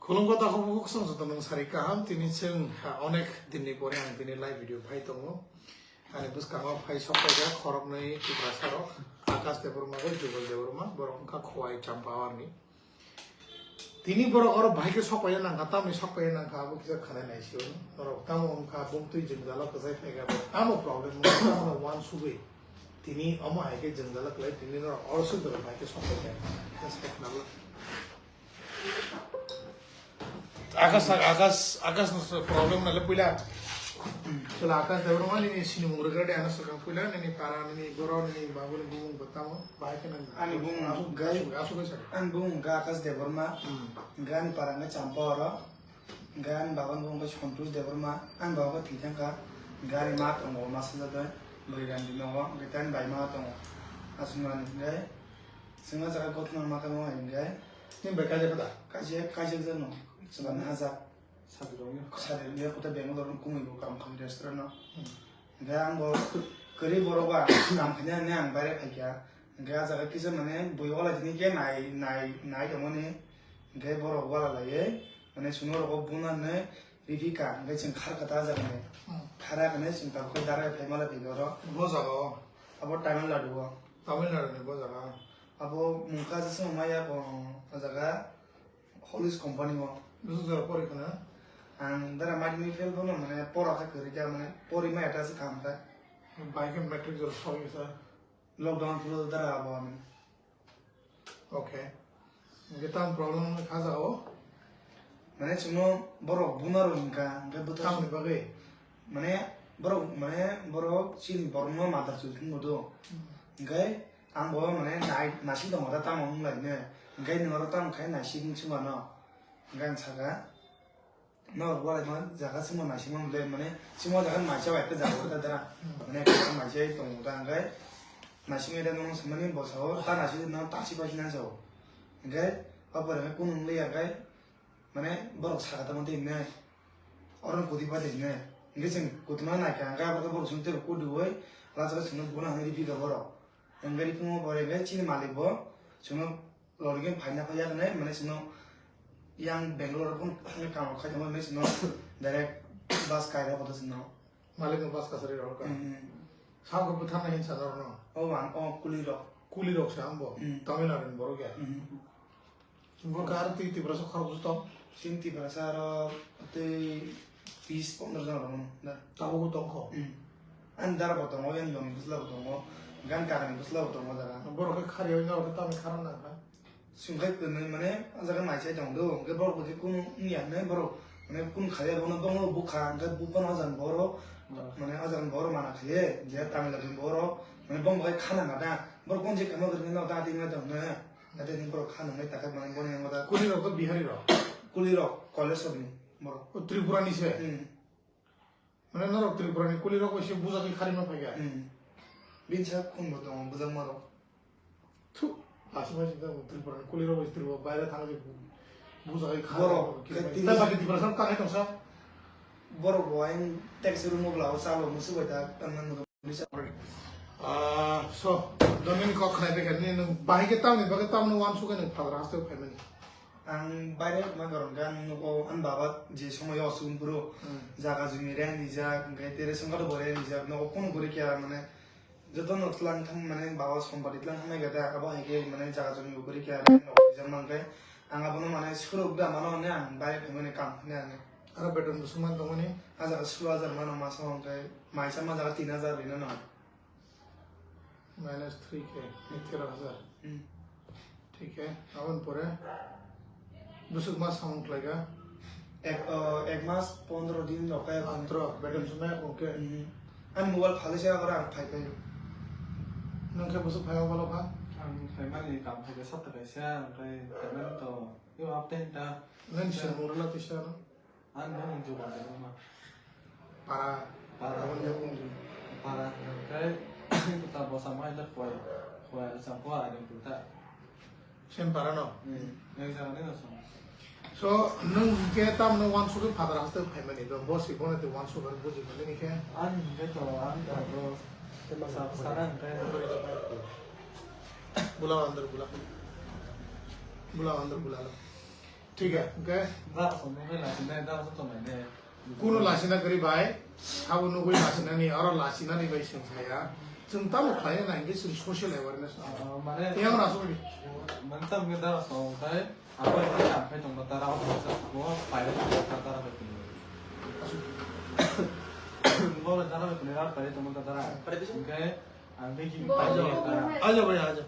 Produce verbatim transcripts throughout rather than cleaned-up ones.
Khulumkha takhuk bukhuk, chwng joto nwng sari kaham. Tini chwng, ha, onek dinni pore ang tini live video phai tongo. Ani bwskango phai sok paijak khoroknwi Tiprasa rok, Akash Debbarma bai Jubal Debbarma, borok wngkha Khowai Champawar ni. Tini borok oro bahai khe sok paina nangkha, tamni sok paina nangkha, abo kisa khanai naisio. Norok tamo wngkha bumtwi jwngjalo kwchai phaikha, tamo problem wngkha, tamo wansugwi. Tini omo hai khe jwngjalo kwlai, tini norok oro swk dolo bahai khe sok paikha. Kisa khnalo. Akash, Akash, Akash no problem na le puila. Chwla Akash Debbarma nini sinimung rwgwladi ano swkang puila nini para nini goro nini babuni bumung bo tamo bahai khe nang. Ani bumung asuk, gai-, asuk, asuk gai sari. Ani bumung ga Akash Debbarma. Hmm. Ga ani para ngai Champa oro. Ga ani baba ni bumung bai Santosh Debbarma. Ani baba bai thwi thangkha. Ga ani ma tongo, ma sajak bai. Bwrwi rani nogo. Hwnkhe tei ani bai ma tongo. Aswk mani hwnkhe. Chwngno jaga gothoma ma khe mo hwnkhe. Nini bai kaijak da? Kaijak, kaijak jano. Chwla hajak. Sadi rok ya? Sadi rok ya, koto Bangalore no kumui bo kam kha restaurant no. Hmm. Hwnkhe ang bo kwrwi borok ba kam khaina hwnwi ang baire phaikha. Hwnkhe ah jaga kisa mane bui wala tini khe nai, nai, nai tongmani. Hwnkhe borok wala laiwi mane chwngno rogo buna hwnwi riphi kha. Hwnkhe chwng khar kha ta ah jaga ni. Hmm. Khara hwnwi chwng tabuk khe darai phai mala phikha oro. Bo jaga o? Abo Tamil Nadu o. Tamil Nadu ni bo jaga. Abo mungkha se swngo maya bo o jaga Holly's company o. Bwswk jora pori khna? Ang dara madhyamik fail bono mane pora kha kwrwi kha mane pori maya ta se kaham kha. Bai khe matric jora sori sa? Lockdown phuru dara abo ano. Okay. Hwnkhe tam problem wngkha kha jaga o? Mane chwngno borok buna rw hwnkha hwnkhe bwtha. Tamni bagwi? Mane borok mane borok chini borokno mother chwd hwnwi do. Hmm. Hwnkhe Ang bo mane nai-, naising tongo da tamo wng lai ne. Hwnkhe nwng oro tamo khai naising wng sima no. Hwnkhe ang saka, norok walai ma jaga sima naising ma le mane sima jaga maisa bai khe jaga da dara. Mane kaisa maisa tongo da hwnkhe naising ida nwng samani bwsa o ta naising no tasi paisi na sao. Hwnkhe o pore khe kunu wng liya khe Mane borok saka tamo de hwnwi, oro no kwtwi pai de hwnwi. Hwnkhe chwng kwtwma naikha, hwnkhe abo khe borok chwng teibo kudiui, lachalo chwngno buna hwnwi riphi kha borok. Hwnkhe riphingo pore hwnkhe chini malik bo chwngno lorikhe phaina phai ya hwnwi, mane chwngno yang Bangalore phano thangwi kam rok khai tongma hwnwi chwngno direct bus kaira koto chwngno. Malik no bus kasari rok ka. Hmm. Sabo bwtharna hinsa norno. O wan, o kuli rok. Kuli rok se ambo. Hmm. Tamil Nadu ni borok ya. Hmm. Bo khe aro twi Tiprasa khoroksa tong? Chini Tiprasa aro tei bis pondro jon rok mano da. Tabukbo tongkho? Hmm. Ani dara bo tongo, ani yong ni bwsla bo tongo, gan kaka ni bwsla bo tongo jaga. Borok khe khari oi norok khe tamni khara nang kha? Chwng khe kwnwi mane o jaga naichai tong do, hwnkhe borok bo khe kunu wngya hwnwi borok mane kunu khaiya bono bongno bukha, hwnkhe buk phano o jaga ni borok mane o jaga ni borok mana khaiye, je Tamil Nadu ni borok mane bong bo khe khana ma da, borok bong je kamo kwrwngwi no da twi wngya tong hwnwi. Ate ni borok kha nungnai takha mane boni yango da. Kuli rok to Bihari rok? Kuli rok Kolesor ni borok. O Tripura ni se? Hmm. Mane norok Tripura ni kuli rok bai se buja khe khari ma phaikha? Hmm. Bini sa khum bo tongo bujakma rok. Thu. Aswk bai se Tripura ni kuli rok bai se Tripura baire thang je bu-, buja khe khari. Borok khe tini. Tei baki Tripura sa tangai tong sa. Borok bo ayang taxi room o bwla o chalo musu bai ta tang nang. Ah, so, Dominic kok khnai bai kha, nini nwng bahai khe tamni bagwi tamno uansukgwi nwng Phatar hasteo phaimani? Ang baire ma karon khe ang nugo ani baba je somoio osubun phuru Hmm. jaga jumi rent rijak, hwnkhe tei ration card bo rent rijak, nogo phone kwrwi khe mane joto no tlang thang mane baba sompati tlang thang nai khe da, abo hai khe mane jaga jumi bo kwrwi khe rent rok rijak man khe ang abono mane suruk da mano hwnwi ang baire phaimani kam hwnwi ang. Aro beton bo swngman tongmani? Ah jaga sulu hajar mano masa hwnkhe maisa ma jaga tin hajar rina no. Minus three K, tero hajar. Hmm. Thik hai, aboni pore bwswk mas samung khlaikha? Ek, uh, ek mas pondro din rok khe. Pondro, beton sumai khe. Hmm. Ani mobile phalwi se abo ang phai phai. Nwng khe bwswk phai mobile kha? Ang phaimani kam phaikha sapta kaisa, omohai phaimani to yo hapta hinta. Nwng se murla tisa no? Ang no mung jugal de ma. Para. Para. Aboni yakung di. Para. Kai ta bosa mai le koi. Koi sa ko ai de puta. Sen para no? Hmm. Yang sa ne so. So, nwng ke tam no wan sugui Phatar haste phaimani do. Bosi bono te wan sugui buji mani ni ke. Ang ke to ang ta do. Sa sa ang ke. Bula andar bula. Bula andar bula. Thik ya, okay? Dara song nugwi lasinai, dara song tongnai de. Kuno lasina kwrwi bai, sabo nugwi lasinani, oro lasinani bai chwng saya. Chwng tamo khlai na hingke chwng social awareness na. Ah, mane, yang na song. Mane tam ngi dara song tai, apa yang kita sampai tong dara, apa yang kita semua, pai dara, dara, dara, dara. Bola dara, dara, pai tong dara. Pai dara. Okay. Ang tei kini pai dara. Aja bhai, aja.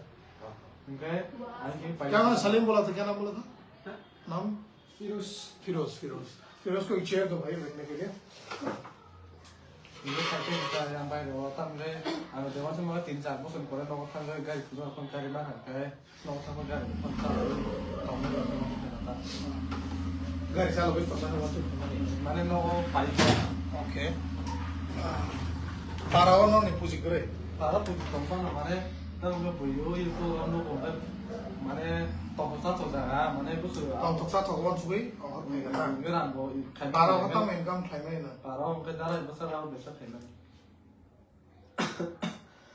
Okay. Ang tei pai. Kya naam hai? Salim bola tha, kya naam bola tha? Naam? Firoz. Firoz, Firoz. Firoz ko ek chair do bhai, baithne ke liye. Ini satu kita yang baik, oh, tam le, anu, dewan semua tin char boson kore nogo thang gari pujo kon gari ma thang kai, nogo thang gari kon char. Gari chalo bai pasa no wasu. Mane nogo pai. Okay. Para ono ni puji kore. Para puji tong pa na mane, tamo buyo, ito, ano, mane, tong sa to jaga, mane, busu. Tong sa to wan sugui. Oh, ngeran bo, khai. Para ko tam income khai mai na. Para ko ke dara basa ra basa khai mai.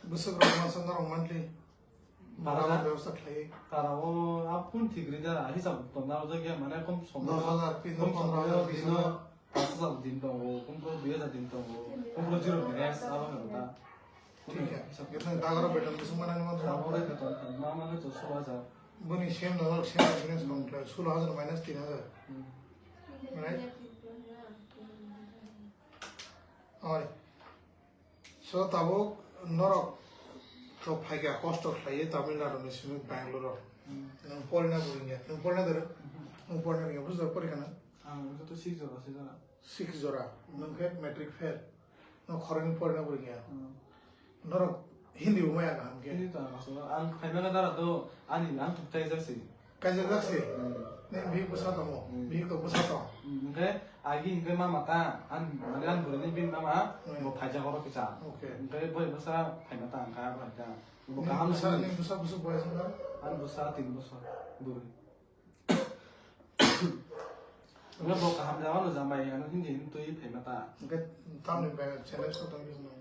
Bwswk rok masa norok monthly. Para bara bebostha khlai. Para o a kun thik ri da, hisab to na ojak ya, mane kom som. Dos hajar, pin kom som pondro hajar, bino, pin. Pas hajar din tongo, kom pro dui hajar din tongo, kom pro zero bines, abo hwn ta. Thik hai. Hisab. Gethang dagaro beton bwswk manani ma. Dagaro beton, ma mane to sola hajar. Boni sem norok sem bines kom khlai, sola hajar minus tin hajar. Hmm. Right? Oi. So, tabuk norok to phaikha, kosto khlaiwi Tamil Nadu ni simi Bangalore o. Hmm. Nwng porina bo rwngya, nwng porina de rw? Hmm. Nwng porina rwngya, bwswk pori khana? Ang wngkha to six jora, six jora. Six jora, nwng khe matric fail. Nwng khoroknwi porina bo rwngya. Hmm. Norok Hindi bo maya kaham khe. Hindi to ang aswk, ang phaimani dara to ani ang thuktai jak se. Kaijak jak se? Hmm. Nini bihik bwsa tongo? Hmm. Bihik to bwsa tong? Hmm, hwnkhe agi hwnkhe mama ta, an, mane an bwrwini bini mama, hmm, bo phaijak oro kisa. Okay. Hwnkhe boi bwsa phaima ta wngkha, bo hai ta. Bo nini kaham bwsa, nini bwsa bwswk boyas wngkha? An bwsa tin bosor bwrwi. Hwnkhe bo kaham jagao no jambai, ano Hindi hwn twi phaima ta. Hwnkhe tamni bai challenge ko tongwi swngo?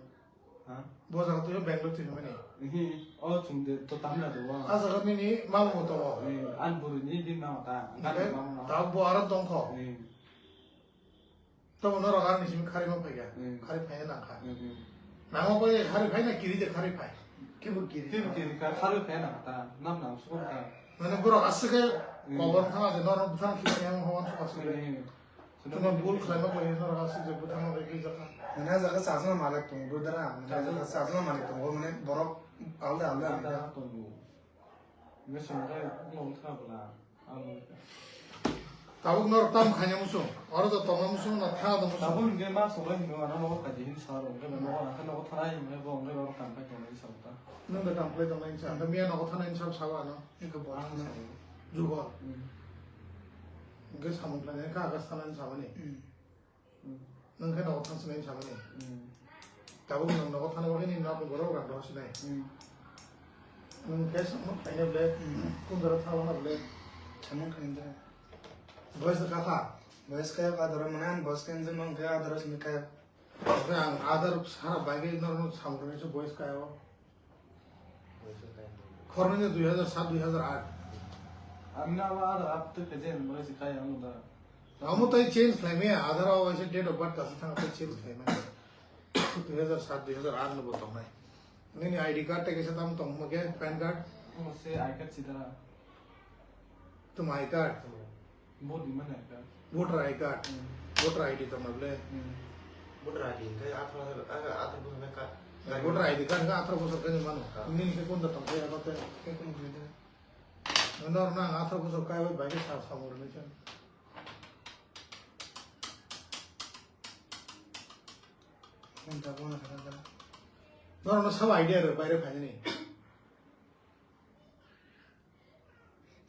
Ha? Bo jaga twi Bangalore twi mani. Hi, o chwng de to Tamil Nadu o. A jaga nini mama mo tongo. Eh, an bwrwini bini mama ta, gani mama no. Ta bo aro tongkho. Eh. Tamo norok ani simi khari ma phaikha. Eh. Khari phai nang kha. Eh, eh. Nangma bai khari phai na kiri de khari phai. Kibo kiri. Kibo kiri ka khari phai nang ta. Nam nam sukon ta. Mane borok aswk khe, hmm, kobor thang ase, norok bwthang khe yang hwan thang ase. Hmm. Tuma bul khlaima khlaiwi norok aswk je bwthang rw khe jakha. Mane ah jaga chajna malik tongo, brother, ah. Mane ah jaga chajna malik tongo, mane borok alda alda alda alda tongo. Mane songkhe nong thang bwla. Tabuk norok tamo khaina muchung? Oro to tongna muchung na thana tongna muchung? Tabuk hwnkhe ma solo hinwi ano nogo phaidi hin sa rw, hwnkhe nogo, hwnkhe nogo thana hinwi bo hwnkhe oro kam khai tongnai sa ta. Nwng da kam khlai tongnai hinsa, hwnkhe miya nogo thana hinsa sabo ano? Hwnkhe bo ang thana. Jugo. Hmm. Hwnkhe samung khlainai kha aga thana hinsa mani? Hmm. Nwng khe nogo thang sinai hinsa mani? Hmm. Tabuk nwng nogo thana bagwi nini nokni borok rang rw sinai. Hmm. Nwng khe samung khlaina ble, hmm, kundoro thangna ble. Samung khlaina ble. Boys kha kha. Boys kha kha doro mane, boys khe nwng khe adoro simi kha. Oke, ang adar sara bagwi norok samung khlainai se boys kha o. Khoroknwi dui hazar sat, dui hazar aat. Ang na wa adar aat te khe jen boys kha ang da. Amo tai change khlai maya, adar o waisa date of birth kasi thang tai change khlai maya. Dui hazar sat, dui hazar aat no bo tongnai. Nini I D card tei kaisa tamo tongma khe, pan card? Omo se I card si dara. Tamo I card? Vote di mana I card? Voter I card. Hmm. Voter I D tongma ble? Hmm. Voter I D hwnkhe atharo, ah, atharo bosor ka, voter I D card hwnkhe atharo bosor khe mano. Ah. Nini khe kunda tongkhe abo tei? Khe kunu khe de. Nor nang atharo bosor kai bai bai khe sa samung rwni se. Kunda bono khe da. Nor no sabo idea rw baire phainani.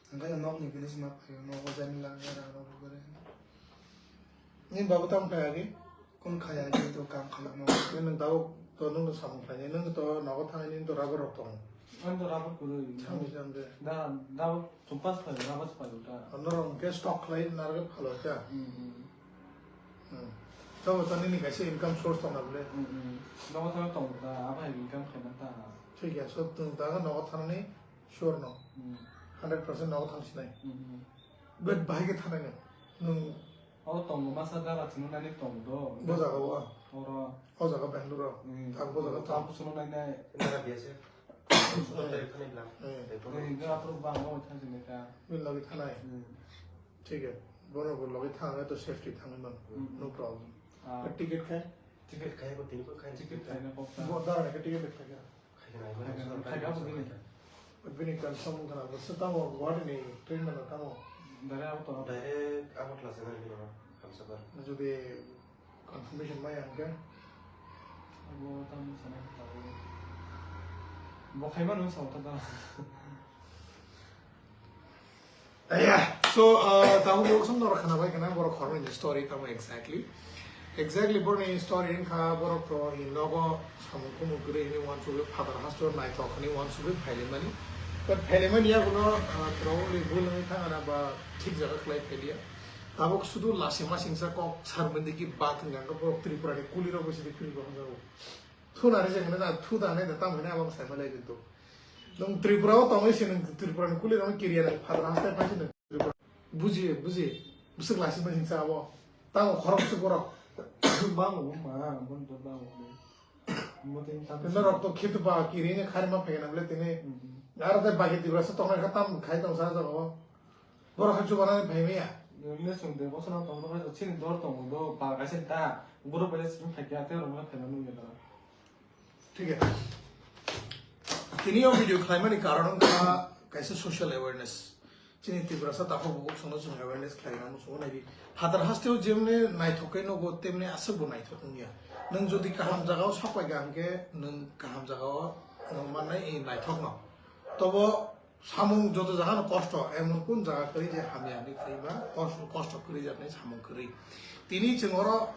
Hwnkhe nokni bini sima phaio, nogo jani lang ya rang rok bugare. Nini babu tamo khai agi? Kun khai agi to kam khai no. Nini tabuk to nung to samung khlainai, nung to nogo thangwi nini to rubber rok tongo. Ani to rubber kwrwi. Samung jang de. Da, da chumpas khai, rubber khai ta. Norok hwnkhe stock khlai narwk phalo ta. Hmm, hmm. Hmm. Tamo to nini kaisa income source tongna bole. Hmm, hmm. Nogo thangwi tongo ta, abo hai income khaina ta. Thik ya, so tong ta nogo thangni. Sure no? Hmm. Hundred percent nogo thang sinai. Hmm, hmm. But bahai khe thanai nang. Nwng O tongo masa dara chwngno nainai tongo do. Bo jaga o? Oro. O jaga Bangalore o? Hmm. Thang bo jaga Oro thang. Thang chwngno nainai. Nara biya se. Suno tari thani bla. Hmm. Tari bono. Nini ga apro bang o thang sini ka. Bini logi thanai. Hmm. Thik hai. Bono bo logi thang to safety thang man. Hmm. No problem. Ah. Ticket khai? Ticket khai bo tini ko khai. Ticket khai na kok ta. Bo dara ke ticket khai ka. Khai ka bo tini. Bini kan samung kana bo se tamo ward ni train na tamo. Dara auto. Direct Agartala se na bini ma. Hamsapar. Jodi Confirmation maya hwnkhe? Abo tamo sana khe tabuk. Bo khaima nung sao ta da. Aya, so, uh, tabuk bo song norok khana bai kana borok khoroknwi ni story tamo exactly. Exactly borokni story wngkha borok to in logo samung kumung kwrwi hwnwi uansugwi phatar hasto naithok hwnwi uansugwi phailaimani. But phailaimani yaguno, uh, probably bul wngwi thangana ba thik jaga khlai phailiya. Tabuk sudu lasi masingsa kok sarmandi ki bat hwnka hwnkhe borok Tripura ni kuli rok bai sidi kwrwi bo hwnjago. Thu nari se hwnwi na thu da nai da tam hwnwi abo sai malai kintu. Nwng Tripura o tongwi se nwng Tripura ni kuli rok kiriya nai phadra hastai phai se nwng Tripura. Buji, buji. Bwswk lasi masingsa abo. Tamo khorok bwswk borok. Bango ma, bon to bango. Mo tin tam. Norok to khitu ba kiri ne khari ma phai na ble tini. Hmm. Aro te bagi Tripura se tongnai kha tam khai tong sa jago. Borok khe chubanani phai maya. Nini chwng de bosonok tongma khe chini dor tongo do, ba kaisa ta, borok bai chini phai khe, tei rok phai mano nini dora. Thik hai. Tini o video khlaimani karon wngkha kaisa social awareness. Chini Tiprasa takhuk bukhuk songno chwng awareness khlai nang muchungo nai di. Phatar hasteo jemne naithok khe nogo temne aswk bo naithok wngya. Nwng jodi kaham jagao sapai kha hwnkhe nwng kaham jagao nwng mannai naithok no. Tobo Samung joto jaga no kosto, emon kun jaga kwrwi je hamya hinwi kwrwi ba, kosto, kosto kwrwi jaknai samung kwrwi. Tini chwng oro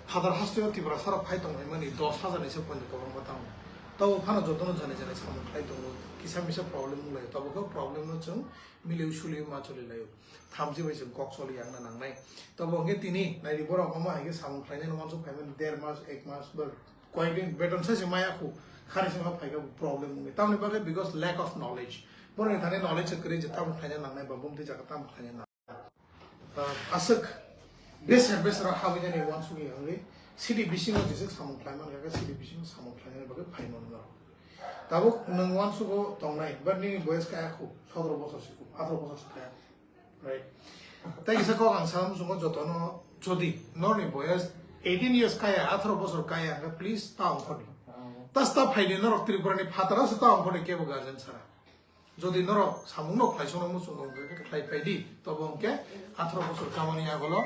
phatar hasteo Tiprasa rok phai tongmani dos hajar ni se poito kwbangma tamo. Tabo phano joto no jani jani samung khlai tongo, kisa misa problem wng laio, tabo khe problem no chwng miliui suliui ma choli laio. Thamchi bai chwng kok choli yang na nangnai. Tabo hwnkhe tini naidi borok omo hai khe samung khlainai no uansuk phaimani der mas, ek mas ba Koyekdin beton sai se maya khu, khari se ma phaika bo problem wngwi. Tamni bagwi because lack of knowledge. Borokni thani knowledge se kwrwi je tamo khlaina nangnai ba bumtwi jaga tamo khlaina nang. Ah, aswk bese bese rok habwi jani uansugwi wngwi city bisingo jeswk samung khlai man kha, city bisingo samung khlainani bagwi phai mano norok. Tabuk nwng uansugo tongnai, but nini boyes kaya khu, sotoro bosor si khu, atharoh bosor si kaya. Right. Tei kisa kok ang sana muchungo jotono jodi norni boyes eighteen years kaya, atharoh bosor kaya, hwnkhe please ta ongkhorni. Ta sta phaidi norok Tripura ni phataro se ta ongkhorni kebo guardian sara. Jodi norok samung no khlai songno muchungo hwnkhe khlai phaidi, tobo hwnkhe atharoh bosor kamani agolo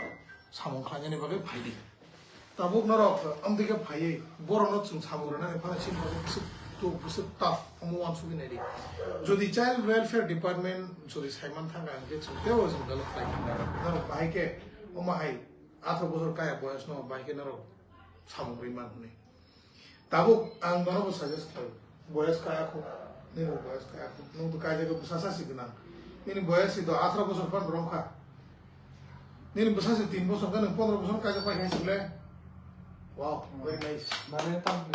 samung khlainani bagwi phaidi. Tabuk norok amtwi khe phaiwi borokno chwng samung rwnani phano chini bagwi bwswk tuk, bwswk tough, omo uansugwi naidi. Jodi Child Welfare Department jodi saiman thangkha hwnkhe chwng teibo chwng dalok khlai thangkha. Norok bahai khe omo hai atharoh bosor kaya boyosno bahai khe norok samung rwi man hwnwi. Tabuk ang norokbo suggest khlaio. Boyes kaya kho, nini boyes kaya kho. Nwng to kaijagwi bwsa sa si gwnang. Nini boyes si do atharoh bosor phan rwng kha. Nini bwsa si tin bosor khe nwng pondro bosor kaijak pai khe sile. Wow, very nice. Mane tam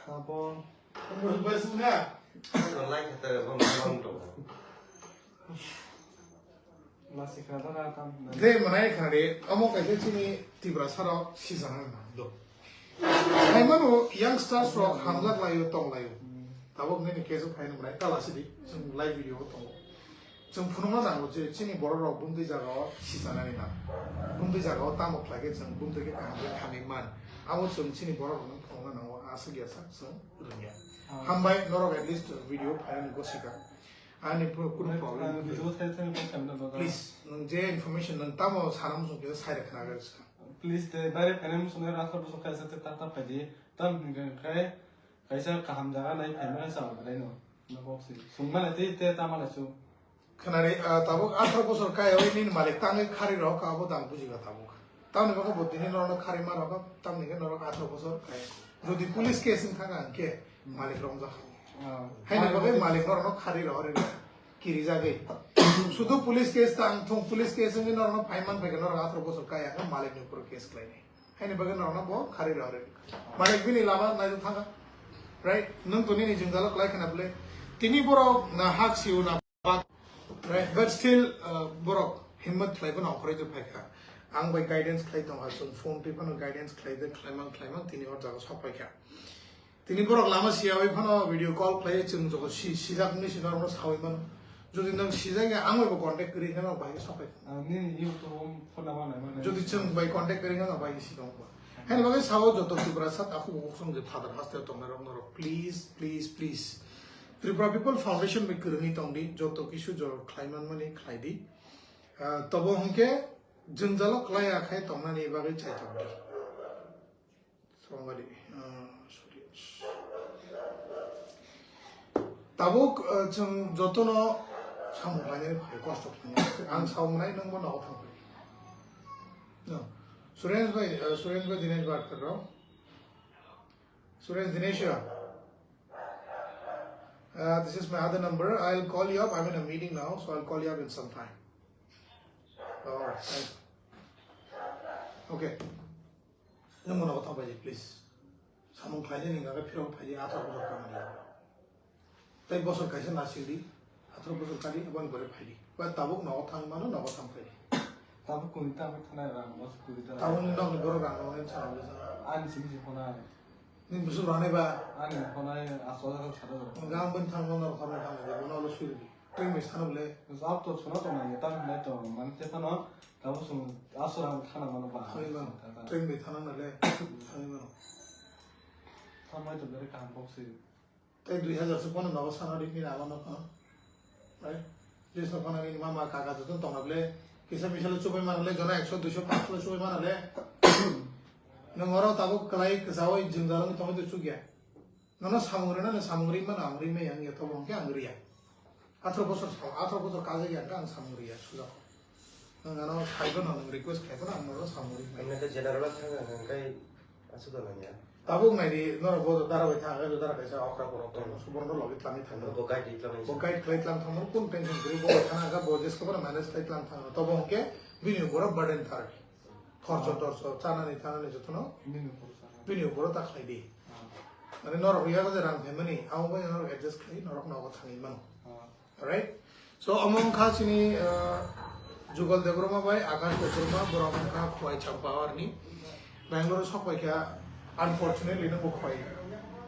abo Pondro boyes wngkha. Like khatar bang bang to. Masi khna dana kam. De manai khna de, omo kaisa chini Tiprasa rok sijana na do. Hai mano youngsters rok hamjak laio, tong laio. Tabuk nini kesu phaino manai kala sidi, chwng live video o tongo. Chwng phunukna nango je chini borok rok bumtwi jaga o sijana ni na. Bumtwi jaga o tamo khlai khe chwng bumtwi khe kaham khe khamwi man. Abo chwng chini borok rok no phunukna nango, aswk ya sak chwng rwngya. Hambai norok at least video phainani gosika. Ani pro-, kunu problem wng khe. Video thai thai kok khamna dada. Please, nwng je information nwng tamo sana muchung khe sai rwkha na gari ska. Please, te bare phainai muchung khe rasta bwswk khaisa te ta ta phaidi. Tam hwnkhe khai kaisa kaham jaga nai phaimani sa belai no. No box si. Sungmani tei te tamani su. Khwnari, ah, tabuk atharoh bosor kaya oi nini malik tangwi khari rok abo dang bujiga tabuk. Tamni bagwi bo tini norokno khari ma rwkha, tamni khe norok atharoh bosor kaya. Jodi police case wng thangkha hwnkhe malik rok wngjakha. Ah. Haini bagwi malik norokno khari rw rw kirijagwi. Sudu police case tang thung, police case wngwi norokno phai man bai khe norok atharoh bosor kaya khe malik ni upor case khlainai. Haini bagwi norokno bo khari rw rw. Malik bini lama naijak thangkha. Right? Nwng to nini jwngjalo kwlai khna bwle. Tini borok na hak sio na bak. Right, but still, uh, borok himmat khlai phano okhoroi twi phaikha. Ang bai guidance khlai tongkha, chwng phone twi phano guidance khlai de, khlaimang, khlaimang, tini hor jaga sok phaikha. Tini borok lama siyawi phano video call khlai, chwng jogo si, sijak wngwi si norokno sawi mano. Jodi nwng sijak ya, ang bai bo contact kwrwi hwnkheno bahai sok phai. Ah, nini YouTube phone number nai mano. Jodi chwng bai contact kwrwi hwnkheno bahai si tong ba. Hani bagwi sao joto Tiprasa takhuk bukhuk song je father hostel tongnai rok norok, please, please, please. Tripura People Foundation bai kwrwngwi tongdi, joto kisu jora khlai manmani khlai di. Ah, tobo hwnkhe jwngjalo klai ya khai tongnani bagwi chai tongdi. Somebody, ah, sorry. Tabuk, ah, chwng jotono samung khlainani phai kosto khlainai. Ang samung nai nwngbo nogo thang phai. No. Suresh bhai, ah, Suresh bhai Dinesh baat kar raha hu. Suresh Dinesh ya. Uh, this is my other number. I'll call you up. I'm in a meeting now, so I'll call you up in some time. All right. Thanks. Okay. Nwng mano kotha bai, please. Samung khlai ni nang phirok phai di, atharo bosor kamani. Tai bosor kaisa nasing di, atharo bosor kadi, abang gore phai di. Ba tabuk nogo thang mano, nogo thang phai di. Tabuk kuni ta bai thanai rang, bosor kuni ta. Tabuk ni nok ni borok rang rang sa. Ani simi si phonai. Nini bwswk rwnai ba? Ani phone ai asto hajar sat hajar. Hwnkhe ang bini thangma norok hornai thangma bai bono ulo suri di. Twi bai sano bole. Jawab to sono to nai, tam hinai to, mane te phano, tabo song asto rang thana mano ba. Thangwi mano. Twi bai thana nale, thangwi mano. Thamai to bere kaham kok se. Tei dui hajar se bono nogo sana di nini ama no phano. Right? Jesu phano nini mama kaka joto tongna bole. Kisa misa le chubai mana le, jona ekso, duiso, pansho le chubai mana le. Nwng oro tabuk kwlai kwchaui jwngjal wngwi tongwi tong chukya. Nono samung rwna, nwng samung rwi mano, ang rwi maya wngya, tobo hwnkhe ang rwya. Atharo bosor sa, atharo bosor kajagya hwnkhe ang samung rwya, sujak. Nwng ano saibo no, nwng request khlaibo no, ang nono samung rwi maya. Ang nokhe general o thangkha hwnkhe aswk nangya. Tabuk nai di, norok bo dara bai thang, dara kaisa okra borok tong, hmm, suborno logi tlangwi thang. Bo guide tlangwi. Bo guide khlai tlang thang, kun tension kwrwi, bo thana kha, bo jesko bono manage khlai tlang thang. Tobo hwnkhe bini borok burden thar. Khorcho torcho, chanani thanani jotono bini borok ta khlai di. Hmm. Mane norok yago je rang phaimani, abo bai norok adjust khlai, norok nogo thangwi mano. Hmm. Alright? So, omo wngkha chini, uh, Jugal Debbarma bai Akash Debbarma, borok wngkha Khowai Champawar ni. Bangalore o sok pai kha, unfortunately, no bo Khowai.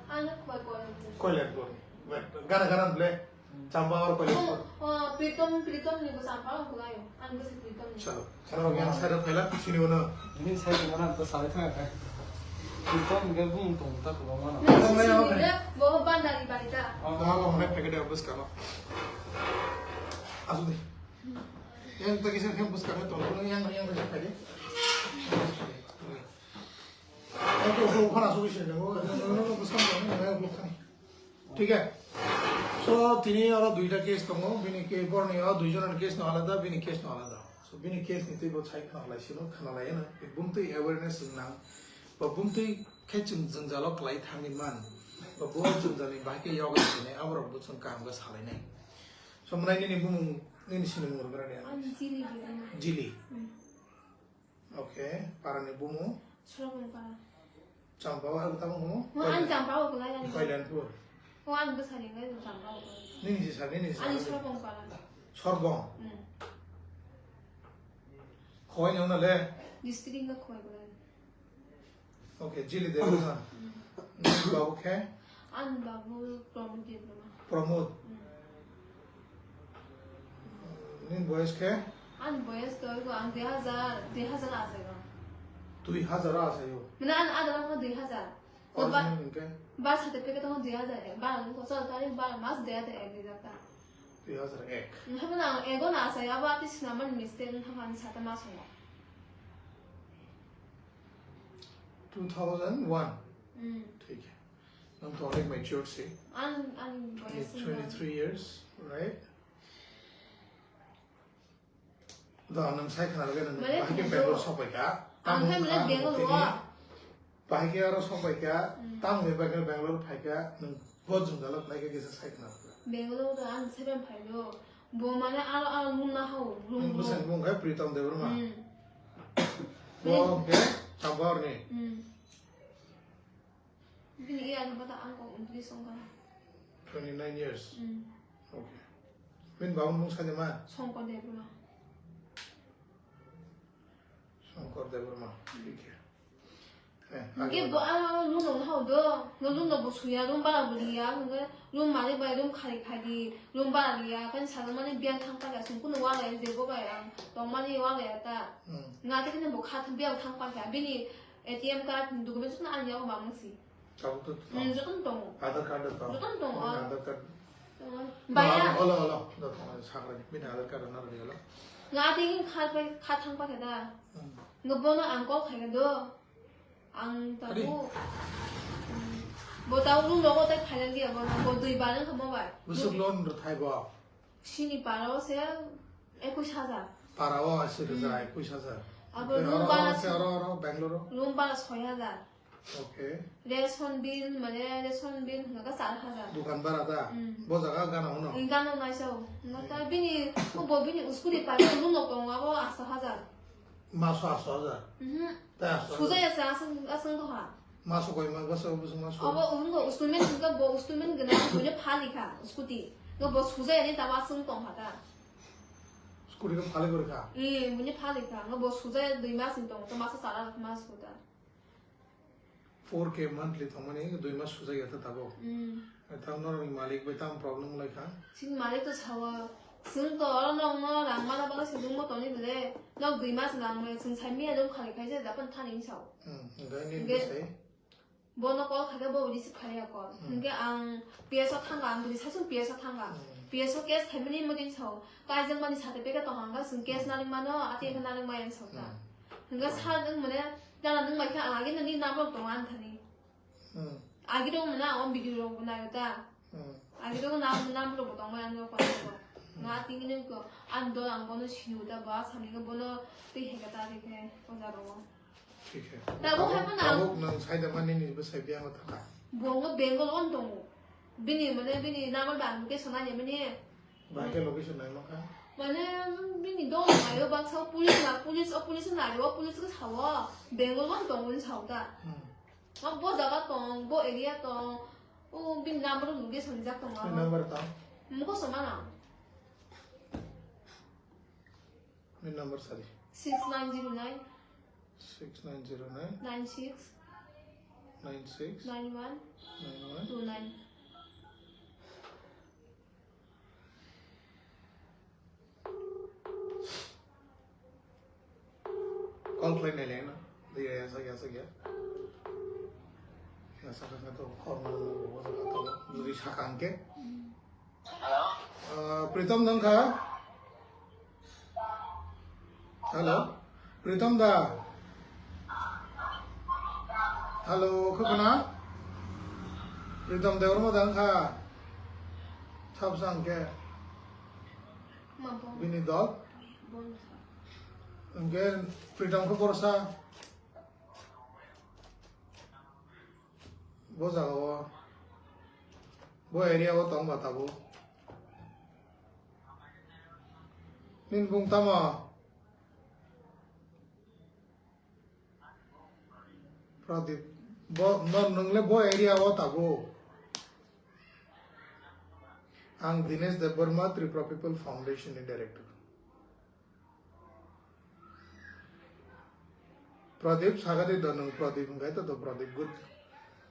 Ano Khowai Koilanpur. Koilanpur ni. But gana gana bole Champawar Koilanpur. Oh, oh, Pritom, Pritom ni bo Champawar ko layo. Ano bo si Pritom ni. Chalo. Ano yang side of phaila, sini uno. Ini saya kemana tuh salah tengah kan. Pritom ni bung tong tak ko mana. Nang sini ni bo Bandari Bari ta. Oh, lo hone packet de bus kano. Asuk de. Yang tadi saya kan bus kano to, yang yang tadi tadi. Aku aku phone asuk sih, aku aku bus kano, aku bus kano. Thik hai? So tini oro duita case tongo, bini ke borni o duijon ni case no alada, bini case no alada. So bini case ni twi bo sai khna lai sino, khna lai na. Bumtwi awareness nang. Ba bumtwi khe chwng jwngjalo kwlai thangwi man, ba bo jwngjal ni bahai khe yoga khainai, aborok bo chwng kaham khe salainai. So, mwnai nini bumung, nini sinimung rwgwrani ano? Ani Jili Birma. Jili? Hmm. Okay, parani bumung? Srobong para. Champao, abo tamo bumung? Mo ani Champao ko lai ani. Koilanpur. Mo ani bwsani ngai Champao ko. Nini si sa, nini si sa. Ani Srobong para. Sorbong? Hmm. Khowai ni ono le? District no Khowai ko lai. Okay, Jili Debbarma. Mm. Nini babu khe? Ani babu Pramod Debbarma. Pramod. Mm. Nini boyes khe? Ani boyes to ego ang dui hajar, dui hajar asai go. Dui hajar asai o? Mane ani adar ang dui hajar. Ko ba, original hwnkhe? Birth certificate ang dui hajar ek. Ba ang ko chal tarik ba mas dui hajar ek ni jata. Dui hajar ek. Nang habo na ego na asai abo ati sinamani mistake nang habo ani sata ma songo. Two thousand one. Hmm. Thik hai. Nang to onek mature se. An, an boyas twenty-three years, right? Da nang sai khana lage nang. Mane bahai khe Bangalore sok pai kha. Ang khai mane Bangalore. Bahai khe aro sok pai kha, hmm, tamo ni bagwi Bangalore phai kha, nwng bo jwngjalo khlai kha kisa sai khna rwkha. Bangalore da ang seven phai do. Bo mane aro aro mung na hao, room. Nwng bwsang mung khe Pritom Debbarma. Hmm. Bo khe Champawar ni. Hmm. Bini iya ni bata ang kok untris wngkha. Twenty nine years. Hmm. Okay. Bini baba mung sani ma? Shankar Debbarma. Shankar Debbarma. Thik hai. Eh, age bo. Hwnkhe bo ano room rok hao do. No room rok bo suya, room bara bo riya. Hwnkhe room malik bai room khali khali, room bara riya. Kan sajak mani biyang thang paikha, sung kunu wala ya, je bo bai ang tong mani wala ya ta. Hmm. Nga te kene bo kha thang biyang thang paikha. Bini A T M card, document sukna ani yago mamung si. Tabuk to tongo. Hmm, jotono tongo. Aadhaar card tongo. Jotono tongo, hmm, ah. Aadhaar card. Tongo. Baya. Olo, olo, olo, tongo, sagra ni. Bini Aadhaar card rwna rwdi olo. Nga ati kha pai, kha thang paikha da. Hmm. Nga bono ang call khaikha do. Ang tabuk, hmm, bo tabuk room rogo tai phailak liya bono. Bo dui bar wngkha mobile. Bwswk loan rwthai bo? Sini para o se ekush hajar. Para o aswk hajar, hmm, ekush hajar. Abo. Oke, room oro, bara oro, se oro, oro, Bangalore o? Room bara soi hajar. Oke. Ration bill, mane ration bill hwnka khe char hajar. Dukan bara da? Hmm. Bo jaga gana hwno? Ni gana naisao. Hwnka khe bini, bo bini scooty pai, room no tongo abo asto hajar. Maso asto hajar? Mhm. Tai asto hajar? Sujai ase aswng, aswng doha. Maso koi ma, bwswk, bwswk maso? Abo wngkha installment, wngkha bo installment gwnang, buino phalikha scooty. Wngkha bo sujaya ni tama chwng tongkha ta. Scooty no phalik rwkha? Ee, buino phalikha. Wngkha bo sujaya dui mas ni tong, to maso chara rwkha mas scooty. Four K monthly tongmani dui mas sujaya ta tabuk. Mm. Tamo norokni malik bai tamo problem wnglaikha? Chini malik to sao, chwng to oro nokno rang mana bagwi se nungmo tongni bwle, nok dui mas rang maya chwng sai miya dong khali khaisa dapan thani hinwi sao. Hmm, hwnkhe nini bwsai? Bono call khaikhe bo receive khaiya call. Hmm. Hwnkhe ang P S o thangkha, ang bwrwi saichung P S o thangkha. Hmm. P S o case khaimani mothin sao, kaijak mani certificate tongkha, hwnkhe chwng case narwk mano, ati khe narwk maya hinwi sao ta. Hmm. Hwnkhe sir wng mane, jana nwng bai khe ang agini number tongo ani thani. Hmm. Agi rok mane ang o video rok bo naio ta. Hmm. Agi rok nam, nam rok bo tongmani ang rok ko. Hmm. Nga tingini ko ang dol ang bono siniu ta ba samni ko bono tei heka ta rikhe o jaga o. Thik hai. Tabuk hai bono ang tabuk nwng saida mani ni bwsai biyang o thangkha. Bo ngo Bengal o tongo. Bini mane bini number ba ang location nai mani. Bahai khe location nai mankha? Mane bini dol naio baksa police na police o police na o police ko sao Bengal o tongo ni sao ta. Hmm. O bo jaga tong, bo area tong, o bini number o location rijak tong. Bini number tong? Mukho soma na. Bini number sadi. Six nine zero nine. Six nine zero nine. Nine six. Nine six. Nine one. Nine one. Two nine. Call khlai nai le no. Dia ya sa ya sa ya. Ya sa ka to call no no bo sa ka to. Jodi sa ka hwnkhe. Hello. Ah, Pritom dong kha? Hello. Pritom da. Hello, khokna? Pritom Debbarma da wngkha? Sab sa hwnkhe? Ma bo. Bini dol? Bo wngkha. Hwnkhe Pritom khe borsa? Bo jaga o. Bo area o tong ba tabuk. Nini bung tamo? Pradip, bo, no, nwng le bo area o tabuk? Ang Dinesh Debbarma, Tripura People Foundation ni director. Pradip sagadi do nwng Pradip hwnkhe to do Pradip good.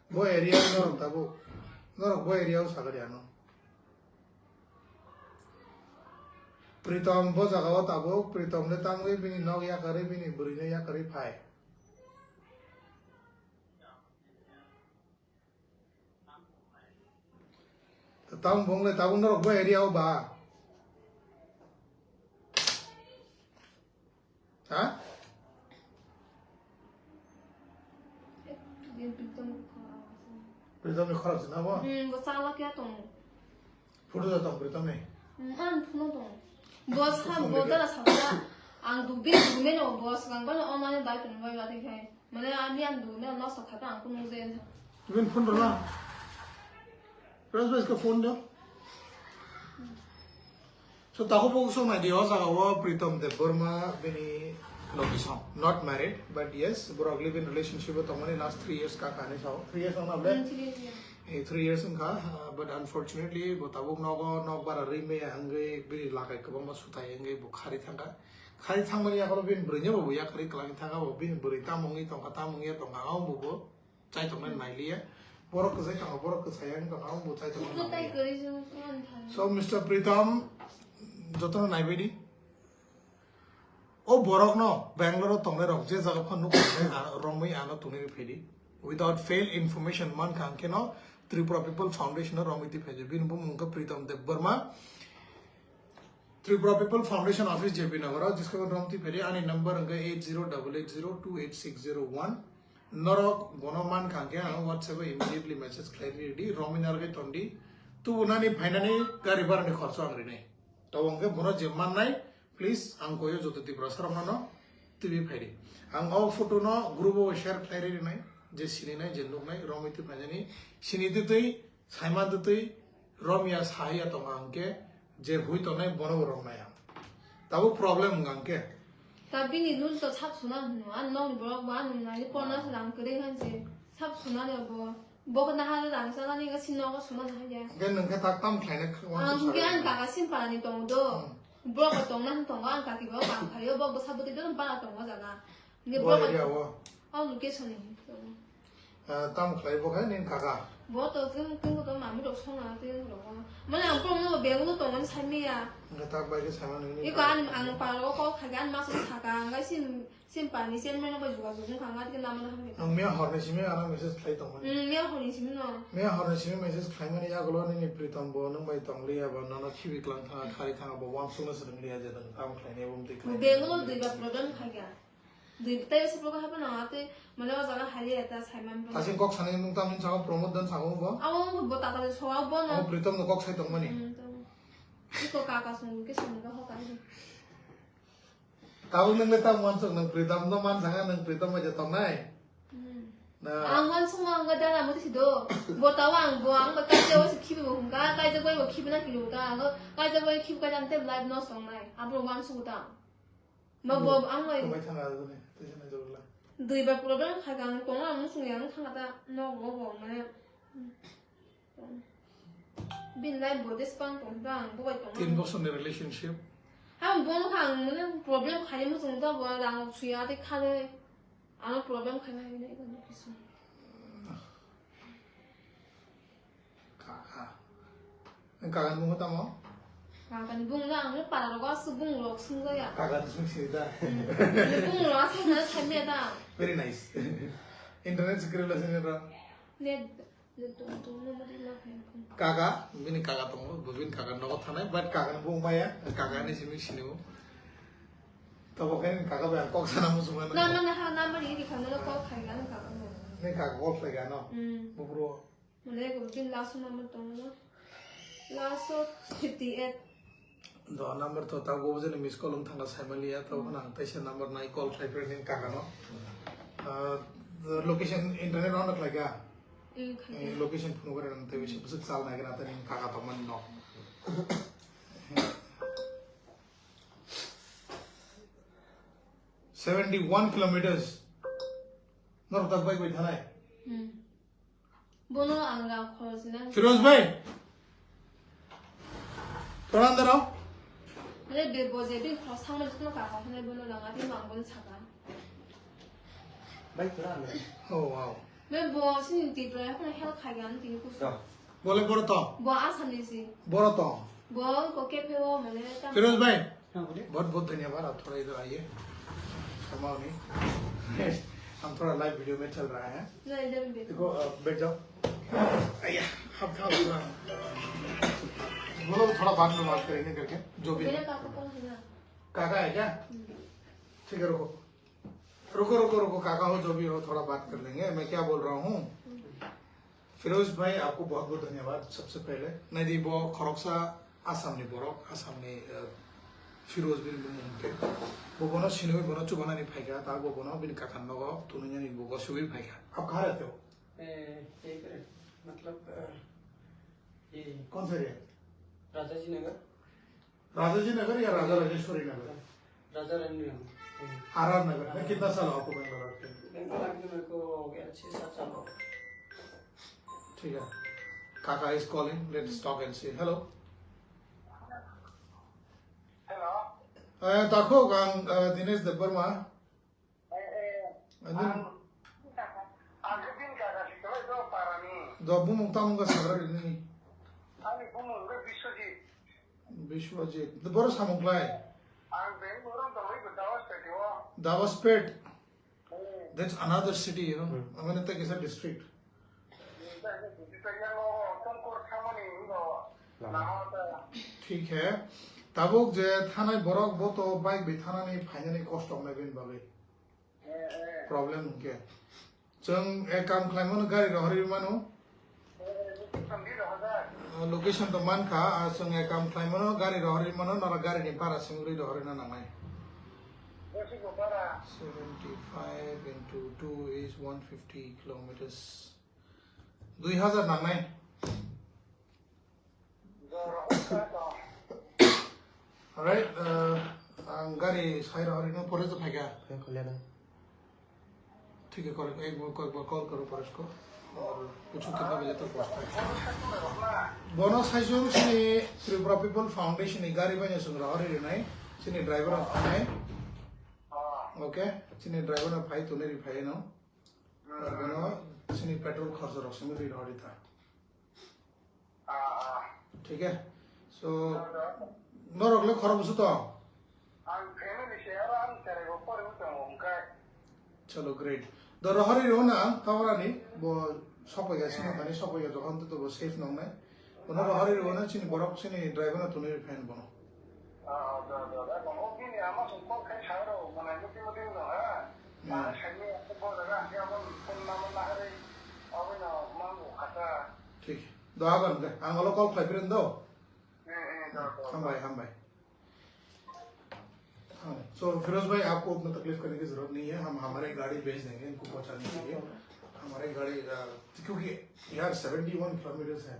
Bo area o norok tabuk, norok bo area o sagadi ano. Pritom bo jaga o tabuk, Pritom le tangwi bini nok yakarwi bini bwrwi no yakarwi phai. Tamo bung le tabuk norok bo area o ba? Ha? Pritom ni khorok se na bo? Hmm, bo chala kya tong. Photo da tong Pritom ni? Hmm, ang phone tong. Bo sa, bo dara sa ba. Ang dubi dubi no bo sa gang ba no online bai tong bai ba thik hai. Mane ami ang dubi no sa kha ta ang kunu je. Even phone rwla. Raj bhai ka phone do. So, takhuk bukhuk song nai di, o jaga o Pritom Debbarma bini location, not married, but yes, borok live in relationship o tongmani last three years ka kani sao. Three years wngna ble? Hmm, three years, yeah. Eh, three years wngkha, ah, but unfortunately bo tabuk nogo nok bara rwi maya wngwi bini lakai kwbangma sutai wngwi bo khari thangkha. Khari thangmani yakhalo bini bwrwino bo yakarwi kwlangwi thangkha, bo bini bwrwi tamo wngwi tongkha, tamo wngya tongkha, ang bo bo chai tongmani nailiya. Borok kwchai tongkha, borok kwchai wngwi tongkha, ang bo chai tongmani nailiya. So, Mister Pritam, jotono naibaidi. O borokno Bangalore o tongnai rok je jaga phano nuk romwi ano tongwi phaidi. Without fail information mankha ang kheno Tripura People Foundation o romwi twi phaidi. Bini bumung wngkha Pritam Debbarma. Tripura People Foundation Office J P Nagar o, jiskhe romwi twi phaidi. Ani number wngkha eight zero double eight zero two eight six zero one. Norok bono mankha ang khe ang WhatsApp o immediately message khlai ridi. Romwi narwgwi tondi. Tubunani phainani gari bharani khorcho ang rinai. Tabo hwnkhe bono je mannai, please, ang koyo joto Tiprasa rokno no twi phaidi. Ang o photo no group o share khlai rinai, je sininai, je nuknai, romwi twi phainani, sini twi twi, saiman twi twi, romya sahiya tongo ang khe, je hui tongnai bono bo romnai ang. Tabo problem wng ang khe. Ta bini rule to sab suna hwno, ang nokni borok bo ang nai porna salam kwrwi han se, sab suna ni bo. Bo khe naha rang chalani ga sin nogo suma naha ya. Hwnkhe nwng khe tak tam khlaina khe Ang wansuk hwnkhe sarai ani rw. Kaka Simpani tongo do. Hmm. Borok bo tongna hwn tongo, ang kaki bo bang phaio, bo bwsa bwtwi jono bara tongo jaga. Hwnkhe Bo borok area o. O location ni. Ah, tam khlai bo khe nini kaka? Bo to twi twi to mami rok songna twi rogo. Mane ang prom no beng no tongo sai miya. Hwnkhe tak bai khe sama nini Iko kaka. Ani ang paro ko khaga an mas saka ang ga sin Simpani chairman bai jogajog wngkha, ang adike lama no hamya. Ang miya horni simi ano message khlai tongmani. Hmm, miya horni simi no. Miya horni simi message khlaimani yagulo nini Pritam bo nwng bai tongliya ba nono khibi klang thanga khari thanga bo wansukna swrwng liya je nwng tamo khlainai bo mtwi khlainai. Bangalore dui ba problem khaikha. Dui tai se program haba no ate mane o jaga hali eta saiman bo. Asing kok sanai nwng tamo saka Pramod dan saka bo. Abo bo tata de soa bo no. Abo Pritam no kok sai tongmani. Hmm, to. Iko kaka sung ke sung ga hoka. Tabuk nwng le tamo wansuk, nwng Pritam no man saka, nwng Pritam bai je tongnai. Hmm. Na. Ang wansuk ma ang ga dala mo tisi do. Bo tawa ang bo ang ba kaisa o si khibi bo hum ka, kaisa bai bo khibi na khibi ka, ang kaisa bai khibi ka jam te live no song nai. Abo wansuk ta. Ma bo ang bai. Bai thanga do ne, tisa na jogla. Dui ba problem khai ka ang kong ang sung yang thanga ta no bo bo mane. Bini life bo de spang tong ba ang bo bai tong. Tin bosorni relationship. Ang bo kha ang mane problem khai mo sung ta bo rang suya te khale. Ang problem khai na ni ko ni kisu. Kaka. Ang kaka mo tamo? Kaka ni bung na ang para ro ga su bung rok sung ga ya. Kaka ni sung si da. Bung rok sung na sai me da. Very nice. Internet security lesson ra. Net. Kaka, bini kaka tongo, bo bini kaka nogo thanai, but kaka ni bung maya, kaka ni simi sini bo. Tabo khe ni kaka bai kok sana musu mana. Na, na, na, ha, number ini kha, na, call khai ga, kaka mo. Ni kaka call khai ga no. Hmm. Bubro. Mane ko bini last number tongo. Last fifty eight. Do number to ta go jene miss call wng thangna saimaliya, to khna ang taisa number nai call khlai phre nini kaka no. Ah, location internet on khlai ka? Eh, khlai. Eh, location phone gore nang tei bisa bisa chal nai kana tani kaka to man no. Seventy one kilometers. Nor tak bai bai thanai. Hmm. Bono ang rang khorosna. Firoz bhai. Toran daro. Le be boje be khorosna thangma thangma ka ka hwnwi bono rang ati mang bono saka. Bhai toran daro. Oh wow. Be bo sini Tripura ya kono help khai gan tini kusa. Bole boro to. Bo Assam ni si. Boro to. Bo ko ke phe o mane ta. Firoz bhai. हाँ, बोलिए। बहुत बहुत धन्यवाद, आप थोड़ा इधर आइए, क्षमा होनी। हम थोड़ा लाइव वीडियो में चल रहा है। नहीं, इधर भी बैठो। देखो, अ, बैठ जाओ। अय्या, आप खाओ थोड़ा। बोलो, थोड़ा बाद में बात करेंगे करके, जो भी मेरे है। पापा कौन है ना? काका है क्या? हम्म। ठीक है, रुको। रुको, रुको, रुको, काका हो, जो भी हो, थोड़ा बात कर लेंगे। मैं क्या बोल रहा हूँ? हम्म। फिरोज भाई, आपको बहुत बहुत धन्यवाद। सबसे पहले, nai di, bo khoroksa Assam ni borok, Assam ni, eh, Firoz bini bumung khe. Bo bono sinwi bono chubanani phaikha, ta bo bono bini kakan nogo tunui nani bo gosiwi phaikha. Aap kahan rehte ho? ए, यहीं पे, मतलब, अ, ये कौन सा एरिया? राजाजी नगर। राजाजी नगर या राजा राजेश्वरी नगर? राजा रानी नगर। Are are नगर। मैं कितना साल हो आपको बेंगलोर आके? बेंगलोर आके मेरे को हो गया छः सात साल हो गया। ठीक है। Kaka is calling. Let's talk and see. Hello. Hello. Eh, takhuk, ang, eh, Dinesh Debbarma. Eh, eh. Ani Ang, ang khe bini kaka si kwlai do parani. Do bumung tamung kha sagra rinini. Ani bumung khe Biswajit. Biswajit. Do boro samung klai. Ang Bangalore tongwi bo Dawaspet o. Dawaspet. Hmm. That's another city, you know. Hmm. I mean, it's like a district. ठीक है। Tabuk je thanai borok bo to bike bai thanani phainani kosto wngnai bini bagwi. Problem hwnkhe. Chwng ek kam khlaimano gari rohorwi mano. Location to mankha, ah, chwng ek kam khlaimano gari rohorwi mano, nora gari ni para singri rohorwi na nangnai. Seventy-five into two is one fifty kilometers. Dui hazar nangnai. Alright, uh, ang gari sai rohorino pore to phaikha. ठीक है, करो, एक बार, एक बार कॉल करो परेश को और पूछो कितना बजे तक पहुंचता है। Bono saichung sini Tripura People Foundation ni gari banya sung rohori rinai, sini driver ang phanai. Okay, sini driver ang phai tuni ri phai no. Bono sini petrol khorcha rok simi ri rohori ta. ठीक है? So, norok le khorok busu tong? Ang family se aro ang cherai bo pore bo tongo hwnkhe. Chalo, great. Do rohori rw na ang tawarani bo sokoi ga sima thani sokoi ga jokhon to bo safe nong nai. Bono rohori rw na chini borok chini driver na tunui fan bono. Ah, da, da, da, bono bini ama song call khai sa ro, mane muti muti no ha. Hmm. Mane sai ni bo jaga ang ke abo phone number na hari, abo no mango khata. ठीक। दो आवन के, ang olo call khlai phirin do. Hmm, hmm, da, da, da. Hambai, hambai. हाँ, so फिरोज भाई, आपको उतना तकलीफ करने की जरूरत नहीं है, हम हमारे गाड़ी भेज देंगे इनको पहुंचाने के लिए। हमारे गाड़ी, अ, क्योंकि यार, सेवेंटी वन किलोमीटर्स है,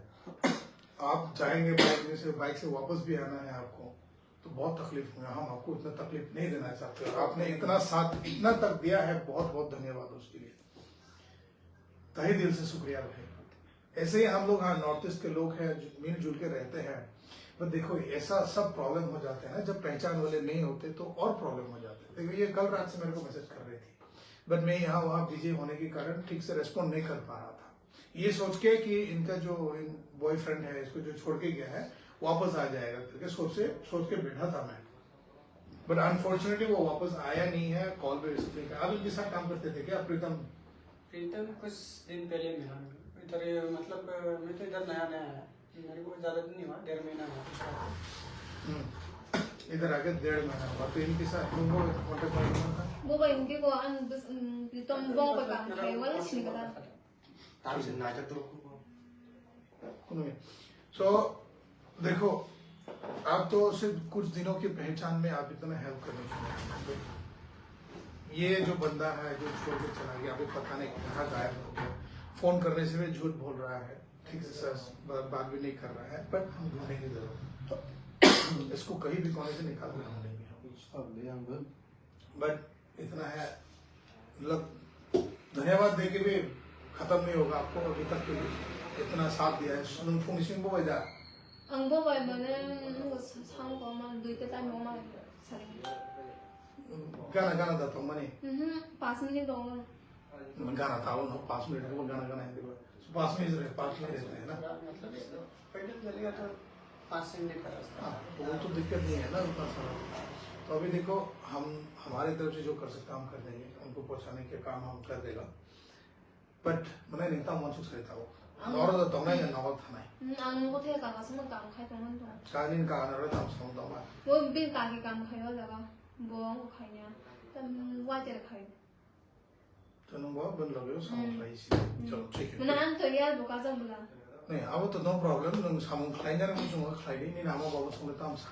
आप जाएंगे बाइक में से, बाइक से वापस भी आना है आपको, तो बहुत तकलीफ होगा। हम आपको इतना तकलीफ नहीं देना चाहते, और आपने इतना साथ, इतना तक दिया है, बहुत बहुत धन्यवाद उसके लिए। तहे दिल से शुक्रिया भाई। ऐसे ही हम लोग, हाँ, नॉर्थ ईस्ट के लोग हैं, जो मिलजुल के रहते हैं। पर देखो, ऐसा सब प्रॉब्लम हो जाते हैं ना, जब पहचान वाले नहीं होते तो और प्रॉब्लम हो जाते हैं। देखो, ये कल रात से मेरे को मैसेज कर रही थी, बट मैं यहाँ वहाँ बिजी होने के कारण ठीक से रेस्पॉन्ड नहीं कर पा रहा था, ये सोच के कि इनका जो बॉयफ्रेंड है, इसको जो छोड़ के गया है, वापस आ जाएगा करके सोच से, सोच के बैठा था मैं। बट अनफॉर्चुनेटली वो वापस आया नहीं है, कॉल भी रिसीव नहीं किया। आप इनके साथ काम करते थे क्या, प्रीतम? प्रीतम कुछ दिन पहले मिला मैं। इधर, मतलब, मैं तो इधर नया नया आया, मेरे को ज़्यादा दिन नहीं हुआ, डेढ़ महीना हुआ। हम्म। इधर आके डेढ़ महीना हुआ, तो इनके साथ तुमको कॉन्टैक्ट करना था? वो भाई, उनके को अन-, बस, उम, प्रीतम वो बता, भाई वाला सीन का था। तार से नाचा तो रुको। सुनो ये। So, देखो, आप तो सिर्फ कुछ दिनों की पहचान में आप इतना हेल्प करने के लिए आए। ये जो बंदा है, जो छोड़ के चला गया, अभी पता नहीं कहाँ गायब हो गया। फोन करने से भी झूठ बोल रहा है, ठीक से सर बा-, बात भी नहीं कर रहा है, but हम ढूंढेंगे जरूर। इसको कहीं भी कोने से निकाल के ढूंढेंगे हम। बट इतना है, मतलब, धन्यवाद दे के भी खत्म नहीं होगा आपको अभी तक के लिए, इतना साथ दिया है। सुन, phone screen bo bai da? Ang bo bai mane, nung sa-, sang ko ma, dui ta time ma, sa. Gana, gana da tong mani? Mhm, pas minute dong. Gana ta no, pas minute ko gana, gana hindi ba? Pas minute re, pas minute re na? Matlab, painting ke liye to पाँच सौ नहीं खर्च था। हाँ, तो वो तो दिक्कत नहीं है ना उतना सारा। तो अभी देखो, हम हमारी तरफ से जो कर सकते हैं, हम कर देंगे, उनको पहुंचाने के काम हम कर देगा। But mana ni tam wansuk sai tao. Ang noro da tongnai ya noro thanai. Hmm, ang nungko the kaka sama kam khai tongman tong. Kani kaka noro tam sama tongma. Bo bin kaki kam khai o jaga. Bo ang khai nya. Tam waiter khai. Chwng bo bini loge samung khlai si. Chwng thik. Mane ang to ya bo kajang bwla. Ne, abo to no problem, nwng samung khlai nani muchungo khlai di, nini ama babo songwi tam sa.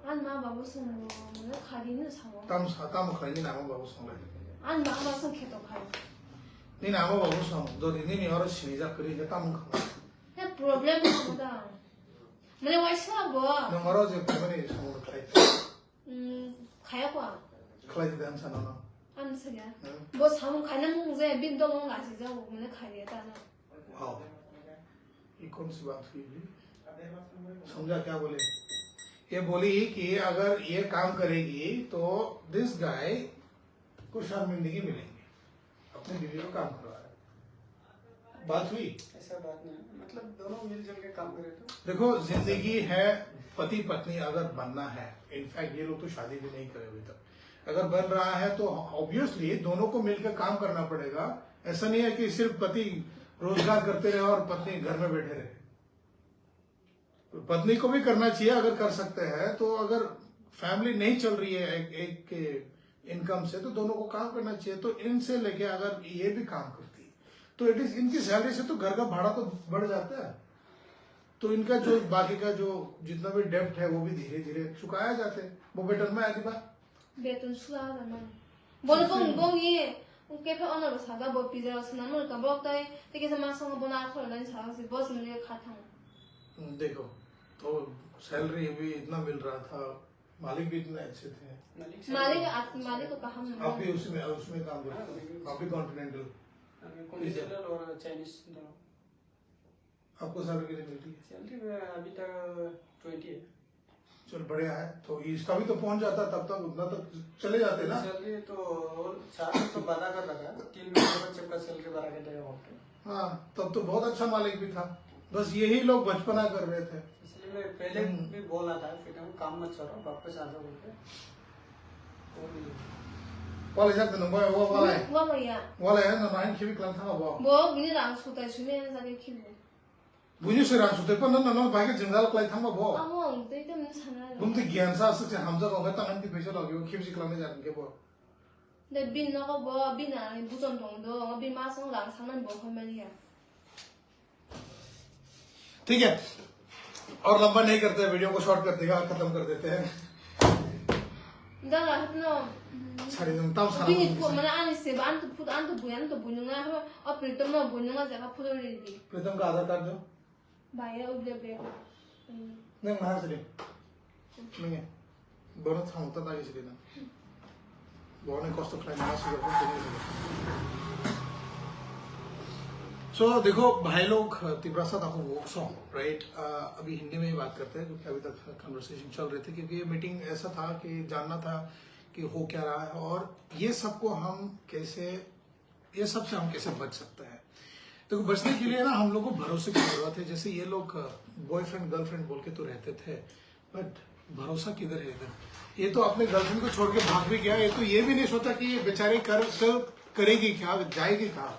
Ang ma babo songo, mane khadi no sao. Tam sa, tam khlai nini ama babo songlai. Ang ma ma song kheto khai. Nini ama babo song, dori nini oro sinijak kwrwi hwnkhe tam wngkha. He problem samo da. Mane waisa bo. Nwng oro je khaimani samung khlai. Hmm, khaya kwa. Khlai di dan sana no. Ang saya. Hmm. Bo samung khaina mung je bin dong mung asi ja mane khaya ta na. Wow. ये कौन सी बात हुई अभी? समझा क्या बोले? ये बोली कि अगर ये काम करेगी तो दिस गाय को शर्मिंदगी मिलेंगे, अपनी बीवी को काम करवा रहे। बात हुई? ऐसा बात नहीं है, मतलब दोनों मिलजुल के काम करे तो। देखो, जिंदगी है, पति पत्नी अगर बनना है, इनफैक्ट ये लोग तो शादी भी नहीं करे अभी तक, अगर बन रहा है तो ऑब्वियसली दोनों को मिलकर काम करना पड़ेगा। ऐसा नहीं है कि सिर्फ पति रोजगार करते रहे और पत्नी घर में बैठे रहे। पत्नी को भी करना चाहिए अगर कर सकते हैं तो। अगर फैमिली नहीं चल रही है एक, एक के इनकम से, तो दोनों को काम करना चाहिए। तो इनसे लेके अगर ये भी काम करती तो एटलीस्ट इनकी सैलरी से तो घर का भाड़ा तो बढ़ जाता है। तो इनका जो बाकी का जो जितना भी डेब्ट है वो भी धीरे धीरे चुकाया जाते हैं। वो बेटर में आगे बात। Beton sula na man. Bol bong bong ye. Ungke phe ono bo saga bo pizza suna mo ka bok tai. Tike sama sama bona khol nan sa si boss mun ye kha thang. हम्म, देखो, तो सैलरी भी इतना मिल रहा था, मालिक भी इतने अच्छे थे। मालिक से मालिक तो आप, मालिक तो कहाँ मिला? आप भी उसी में, उसमें काम करते हाँ, थे, आप भी कॉन्टिनेंटल। हाँ, ठीक है। कॉन्टिनेंटल और चाइनीज दोनों। आपको सैलरी कितनी मिलती है? सैलरी में अभी तक ट्वेंटी है। चल, बढ़िया है। तो इसका भी तो पहुंच जाता, तब तक उतना तक चले जाते ना। सैलरी तो और चार तो बारह का लगा, तीन महीने बाद सबका सैलरी बारह का देगा वहाँ पे। हाँ, तब तो बहुत अच्छा मालिक भी था, बस यही लोग बचपना कर रहे थे। इसलिए मैं पहले हम्म। भी बोला था कि तुम काम मत छोड़ो, वापस आ जाओ बोल के। वो भी नहीं। Wala jak nang bai, wa wala. Wa wala ya. Wala ya, na main khibi klang thang bo. Bo bini rang sutai sumi ya jadi khibi. Buini se rang sutai pa nang nang bai ke jenggal klai thang bo. Amo ang tei tem sana. Bum te gian sa asuk se hamja ko ga tangan ti pesa lagi o khibi klang ne jan ke bo. De bin no ko bo bin ani bujon tong do, bin ma song rang sanan bo ko mali ya. ठीक है, और लंबा नहीं करते, वीडियो को शॉर्ट कर देगा, खत्म कर देते हैं। Dala hapno. Sari dong, tam sara. Bini dong, pu mana ani se ba anto put anto bui anto bui nunga ha o Pritom no bui nunga jaga photo ri di. प्रीतम का आधार कार्ड दो। Bhai ya uble be. Nang na sari. Nang ya. Bono thang ta dagi sidi na. Bono kosto khlai na sugar ko tini sidi. So देखो भाई लोग, तिब्रासा ताको वोक song, right? अभी हिंदी में ही बात करते हैं क्योंकि अभी तक कन्वर्सेशन चल रही थी, क्योंकि ये मीटिंग ऐसा था कि जानना था कि हो क्या रहा है और ये सबको हम कैसे ये सब से हम कैसे बच सकते हैं? देखो, बचने के लिए ना हम लोग को भरोसे की जरूरत है। जैसे ये लोग बॉयफ्रेंड गर्लफ्रेंड बोल के तो रहते थे, बट भरोसा किधर है इधर? ये तो अपने गर्लफ्रेंड को छोड़ के भाग भी गया, ये तो ये भी नहीं सोचा कि ये बेचारी कर, कर करेगी क्या, जाएगी कहाँ।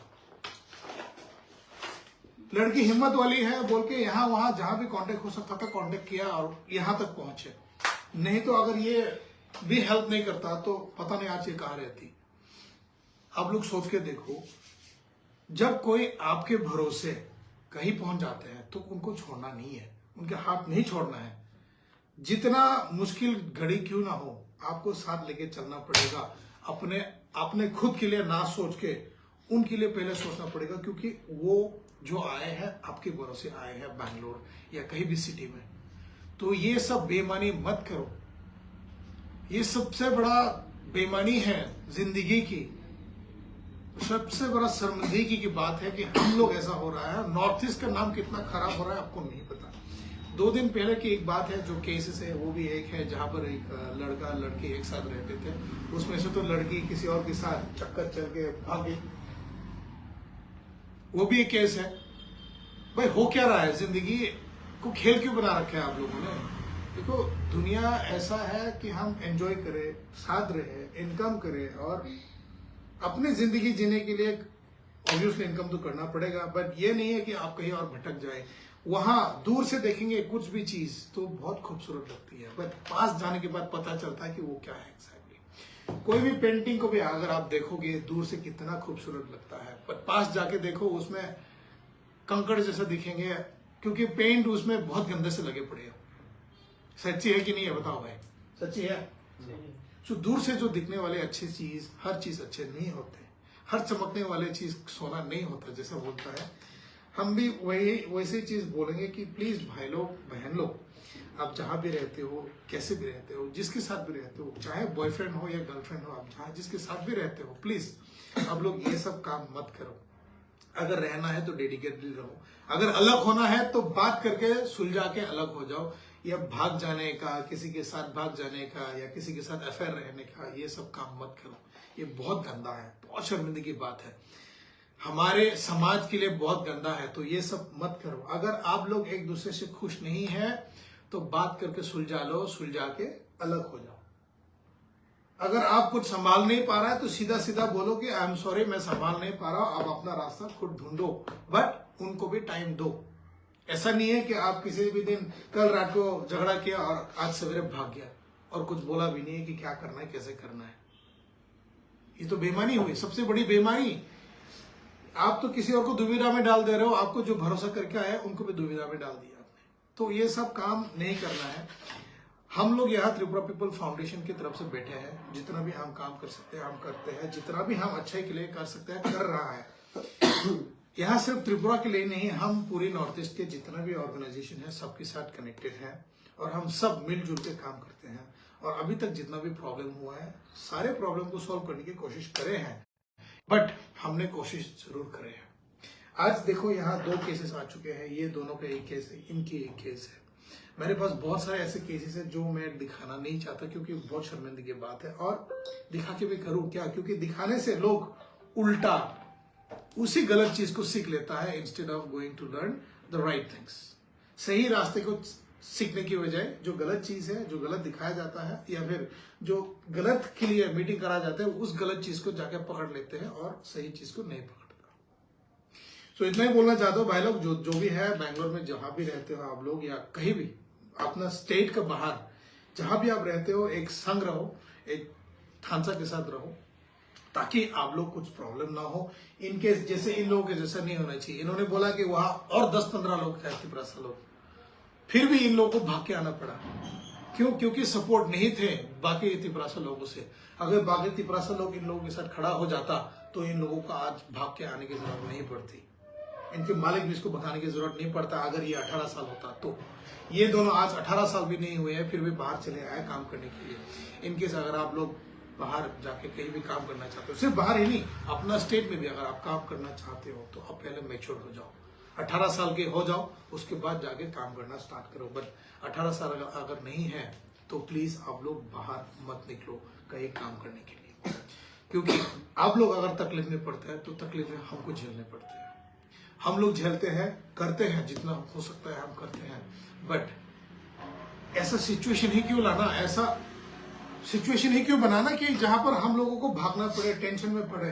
लड़की हिम्मत वाली है बोल के यहाँ वहाँ जहाँ भी कांटेक्ट हो सकता था कांटेक्ट किया और यहाँ तक पहुँचे, नहीं तो अगर ये भी हेल्प नहीं करता तो पता नहीं आज ये कहाँ रहती। आप लोग सोच के देखो, जब कोई आपके भरोसे कहीं पहुंच जाते हैं तो उनको छोड़ना नहीं है, उनके हाथ नहीं छोड़ना है। जितना मुश्किल घड़ी क्यों ना हो, आपको साथ लेके चलना पड़ेगा। अपने अपने खुद के लिए ना सोच के उनके लिए पहले सोचना पड़ेगा, क्योंकि वो जो आए हैं आपके भरोसे आए हैं बैंगलोर या कहीं भी सिटी में, तो ये सब बेईमानी मत करो। ये सबसे बड़ा बेईमानी है जिंदगी की, सबसे बड़ा शर्मिंदगी की बात है कि हम लोग ऐसा हो रहा है। नॉर्थ ईस्ट का नाम कितना खराब हो रहा है आपको नहीं पता। दो दिन पहले की एक बात है, जो केसेस है वो भी एक है, जहाँ पर एक अ, लड़का लड़की एक साथ रहते थे, उसमें से तो लड़की किसी और के साथ चक्कर चल के भाग गई, वो भी एक केस है। भाई, हो क्या रहा है? जिंदगी को खेल क्यों बना रखा है आप लोगों ने? देखो, दुनिया ऐसा है कि हम एंजॉय करें, साथ रहे, इनकम करें और अपनी जिंदगी जीने के लिए ऑब्वियसली इनकम तो करना पड़ेगा, बट ये नहीं है कि आप कहीं और भटक जाए। वहाँ दूर से देखेंगे कुछ भी चीज तो बहुत खूबसूरत लगती है, बट पास जाने के बाद पता चलता है कि वो क्या है एग्जैक्टली। कोई भी पेंटिंग को भी अगर आप देखोगे दूर से कितना खूबसूरत लगता है, बट पास जाके देखो उसमें कंकड़ जैसा दिखेंगे, क्योंकि पेंट उसमें बहुत गंदे से लगे पड़े हैं। सच्ची है कि नहीं है, बताओ भाई, सच्ची है? सो दूर से जो दिखने वाले अच्छे चीज, हर चीज अच्छे नहीं होते। हर चमकने वाले चीज सोना नहीं होता, जैसा बोलता है। हम भी वही, वैसे ही चीज बोलेंगे कि प्लीज भाई लोग, बहन लोग, आप जहाँ भी रहते हो, कैसे भी रहते हो, जिसके साथ भी रहते हो, चाहे बॉयफ्रेंड हो या गर्लफ्रेंड हो, आप जहाँ जिसके साथ भी रहते हो, प्लीज आप लोग ये सब काम मत करो। अगर रहना है तो डेडिकेटेड रहो, अगर अलग होना है तो बात करके सुलझा के अलग हो जाओ। या भाग जाने का, किसी के साथ भाग जाने का या किसी के साथ अफेयर रहने का, ये सब काम मत करो। ये बहुत गंदा है, बहुत शर्मिंदगी की बात है, हमारे समाज के लिए बहुत गंदा है। तो ये सब मत करो। अगर आप लोग एक दूसरे से खुश नहीं है तो बात करके सुलझा लो, सुलझा के अलग हो जाओ। अगर आप कुछ संभाल नहीं पा रहा है तो सीधा सीधा बोलो कि आई एम सॉरी, मैं संभाल नहीं पा रहा हूँ, आप अपना रास्ता खुद ढूंढो। बट उनको भी टाइम दो। ऐसा नहीं है कि आप किसी भी दिन, कल रात को झगड़ा किया और आज सवेरे भाग गया और कुछ बोला भी नहीं है कि क्या करना है, कैसे करना है। ये तो बेईमानी हुई, सबसे बड़ी बेईमानी। आप तो किसी और को दुविधा में डाल दे रहे हो, आपको जो भरोसा करके आया उनको भी दुविधा में डाल दिया आपने। तो ये सब काम नहीं करना है। हम लोग यहाँ त्रिपुरा पीपल फाउंडेशन की तरफ से बैठे हैं, जितना भी हम काम कर सकते हैं हम करते हैं, जितना भी हम अच्छाई के लिए कर सकते हैं कर रहा है। यहाँ सिर्फ त्रिपुरा के लिए नहीं, हम पूरी नॉर्थ ईस्ट के जितना भी ऑर्गेनाइजेशन है सबके साथ कनेक्टेड है और हम सब मिलजुल के काम करते हैं। और अभी तक जितना भी प्रॉब्लम हुआ है, सारे प्रॉब्लम को सॉल्व करने की कोशिश करे हैं, बट हमने कोशिश जरूर करे हैं। आज देखो, यहाँ दो केसेस आ चुके हैं, ये दोनों का एक केस है, इनकी एक केस है। मेरे पास बहुत सारे ऐसे केसेस हैं जो मैं दिखाना नहीं चाहता, क्योंकि बहुत शर्मिंदगी की बात है। और दिखा के भी करूँ क्या, क्योंकि दिखाने से लोग उल्टा उसी गलत चीज को सीख लेता है, instead of going to learn the right things। सही रास्ते को सीखने की बजाय जो गलत चीज है, जो गलत दिखाया जाता है या फिर जो गलत के लिए मीटिंग करा जाता है, उस गलत चीज को जाके पकड़ लेते हैं और सही चीज को नहीं पकड़ता। सो इतना ही बोलना चाहता हूँ भाई लोग, जो जो भी है बैंगलोर में, जहाँ भी रहते हो आप लोग या कहीं भी अपना स्टेट का बाहर जहाँ भी आप रहते हो, एक संग रहो, एक थांसा के साथ रहो, ताकि आप लोग कुछ प्रॉब्लम ना हो। इनकेस जैसे इन लोगों के जैसा नहीं होना चाहिए। इन्होंने बोला कि वहाँ और दस पन्द्रह लोग हैं तिपरासा लोग, फिर भी इन लोगों को भाग के आना पड़ा। क्यों? क्योंकि सपोर्ट नहीं थे बाकी तिपरासा लोगों से। अगर बाकी तिपरासा लोग इन लोगों के साथ खड़ा हो जाता तो इन लोगों को आज भाग के आने की जरूरत नहीं पड़ती। इनके मालिक भी इसको भगाने की जरूरत नहीं पड़ता अगर ये अठारह साल होता तो। ये दोनों आज अठारह साल भी नहीं हुए हैं, फिर भी बाहर चले आए काम करने के लिए। इनकेस अगर आप लोग बाहर जाके कहीं भी काम करना चाहते हो, सिर्फ बाहर ही नहीं, अपना स्टेट में भी अगर आप काम करना चाहते हो तो आप पहले मैच्योर हो जाओ, अठारह साल के हो जाओ, उसके बाद जाके काम करना स्टार्ट करो। बट अठारह साल अगर, अगर नहीं है तो प्लीज आप लोग बाहर मत निकलो कहीं काम करने के लिए, क्योंकि आप लोग अगर तकलीफ में पड़ते हैं तो तकलीफें हमको झेलने पड़ते हैं। हम लोग झेलते हैं, करते हैं, जितना हो सकता है हम करते हैं, बट ऐसा सिचुएशन ही क्यों लाना, ऐसा सिचुएशन ही क्यों बनाना कि जहां पर हम लोगों को भागना पड़े, टेंशन में पड़े।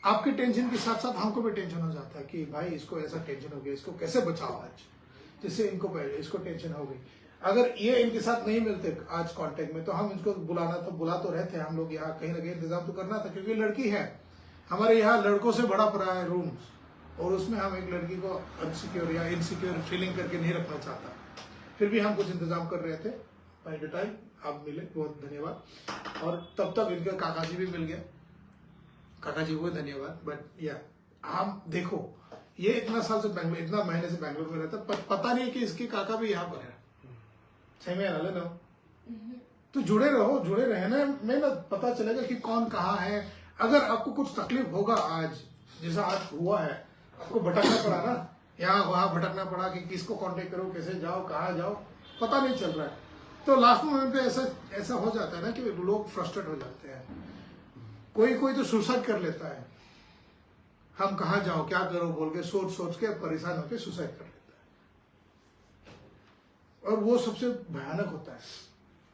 आपके टेंशन के साथ साथ हमको भी टेंशन हो जाता है कि भाई, इसको ऐसा टेंशन हो गया, इसको कैसे बचाओ आज, जिससे इनको पहले इसको टेंशन हो गई। अगर ये इनके साथ नहीं मिलते आज कांटेक्ट में, तो हम इनको बुलाना तो बुला तो रहे थे हम लोग, यहाँ कहीं ना कहीं इंतजाम तो करना था, क्योंकि लड़की है, हमारे यहाँ लड़कों से भरा पड़ा है रूम्स, और उसमें हम एक लड़की को अनसिक्योर या इनसिक्योर फीलिंग करके नहीं रखना चाहता। फिर भी हम कुछ इंतजाम कर रहे थे। बाय द टाइम आप मिले, बहुत धन्यवाद। और तब तक इनका काका जी भी मिल गया, काका जी को धन्यवाद। बट या, हम देखो, ये इतना साल से बैंगलोर, इतना महीने से बैंगलोर में रहता, पर पता नहीं कि इसके काका भी यहाँ पर है। सही में है ना? तो जुड़े रहो, जुड़े रहने में ना पता चलेगा कि कौन कहाँ है। अगर आपको कुछ तकलीफ होगा आज, जैसा आज हुआ है, आपको भटकना पड़ा ना, यहाँ वहाँ भटकना पड़ा कि किसको कांटेक्ट करो, कैसे जाओ, कहाँ जाओ, पता नहीं चल रहा है। तो लास्ट मोमेंट पे ऐसा, ऐसा हो जाता है ना कि लोग फ्रस्ट्रेट हो जाते हैं। कोई कोई तो सुसाइड कर लेता है, हम कहाँ जाओ, क्या करो बोल के सोच सोच के परेशान होकर सुसाइड कर लेता है। और वो सबसे भयानक होता है।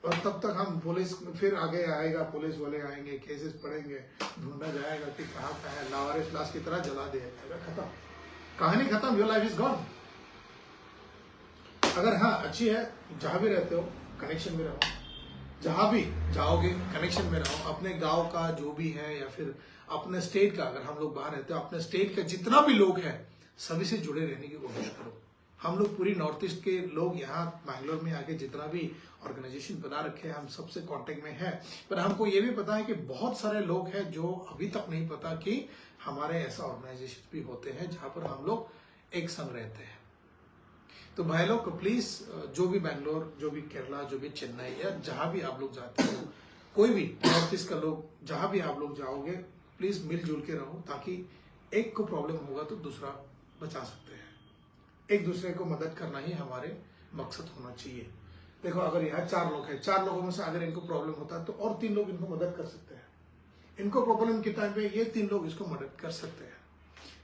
और तब तक हम पुलिस, फिर आगे आएगा, पुलिस वाले आएंगे, केसेस पढ़ेंगे, ढूंढा जाएगा कि कहाँ का है, लावारिस लाश की तरह जला दिया जाएगा, खत्म, कहानी खत्म, your life is gone। अगर हाँ, अच्छी है, जहाँ भी रहते हो कनेक्शन में रहो, जहाँ भी जाओगे कनेक्शन में रहो। अपने गांव का जो भी है या फिर अपने स्टेट का, अगर हम लोग बाहर रहते हो, अपने स्टेट का जितना भी लोग हैं, सभी से जुड़े रहने की कोशिश करो। हम लोग पूरी नॉर्थ ईस्ट के लोग यहाँ बैंगलोर में आके जितना भी ऑर्गेनाइजेशन बना रखे हैं, हम सबसे कांटेक्ट में हैं। पर हमको ये भी पता है कि बहुत सारे लोग हैं जो अभी तक नहीं पता कि हमारे ऐसा ऑर्गेनाइजेशन भी होते हैं जहाँ पर हम लोग एक संग रहते हैं। तो भाई लोग, प्लीज, जो भी बैंगलोर, जो भी केरला, जो भी चेन्नई या जहाँ भी आप लोग जाते हो, कोई भी नॉर्थ ईस्ट का लोग जहाँ भी आप लोग जाओगे, प्लीज मिलजुल के रहो, ताकि एक को प्रॉब्लम होगा तो दूसरा बचा सकते हैं। एक दूसरे को मदद करना ही हमारे मकसद होना चाहिए। देखो, अगर यहाँ चार लोग हैं, चार लोगों में से अगर इनको प्रॉब्लम होता है तो और तीन लोग इनको मदद कर सकते हैं। इनको प्रॉब्लम के टाइम पे ये तीन लोग इसको मदद कर सकते हैं।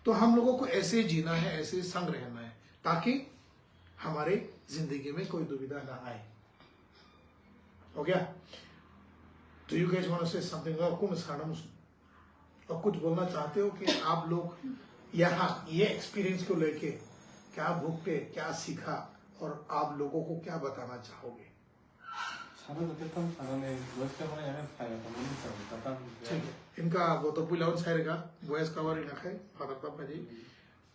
तो हम लोगों को ऐसे ही जीना है, ऐसे ही संग रहना है, ताकि हमारे जिंदगी में कोई दुविधा ना आए। हो गया? Do you guys want to say something? और कुन सानम और कुछ बोलना चाहते हो कि आप लोग यहाँ ये एक्सपीरियंस को लेके क्या भुगते, क्या सीखा और आप लोगों को क्या बताना चाहोगे? Sana da tam sana ne, west ka mana yana phaya ta mani ta ta ta. ठीक है, इनका वो तो पुलावन साइड का वॉइस कवर इनका है, फादर तब का जी।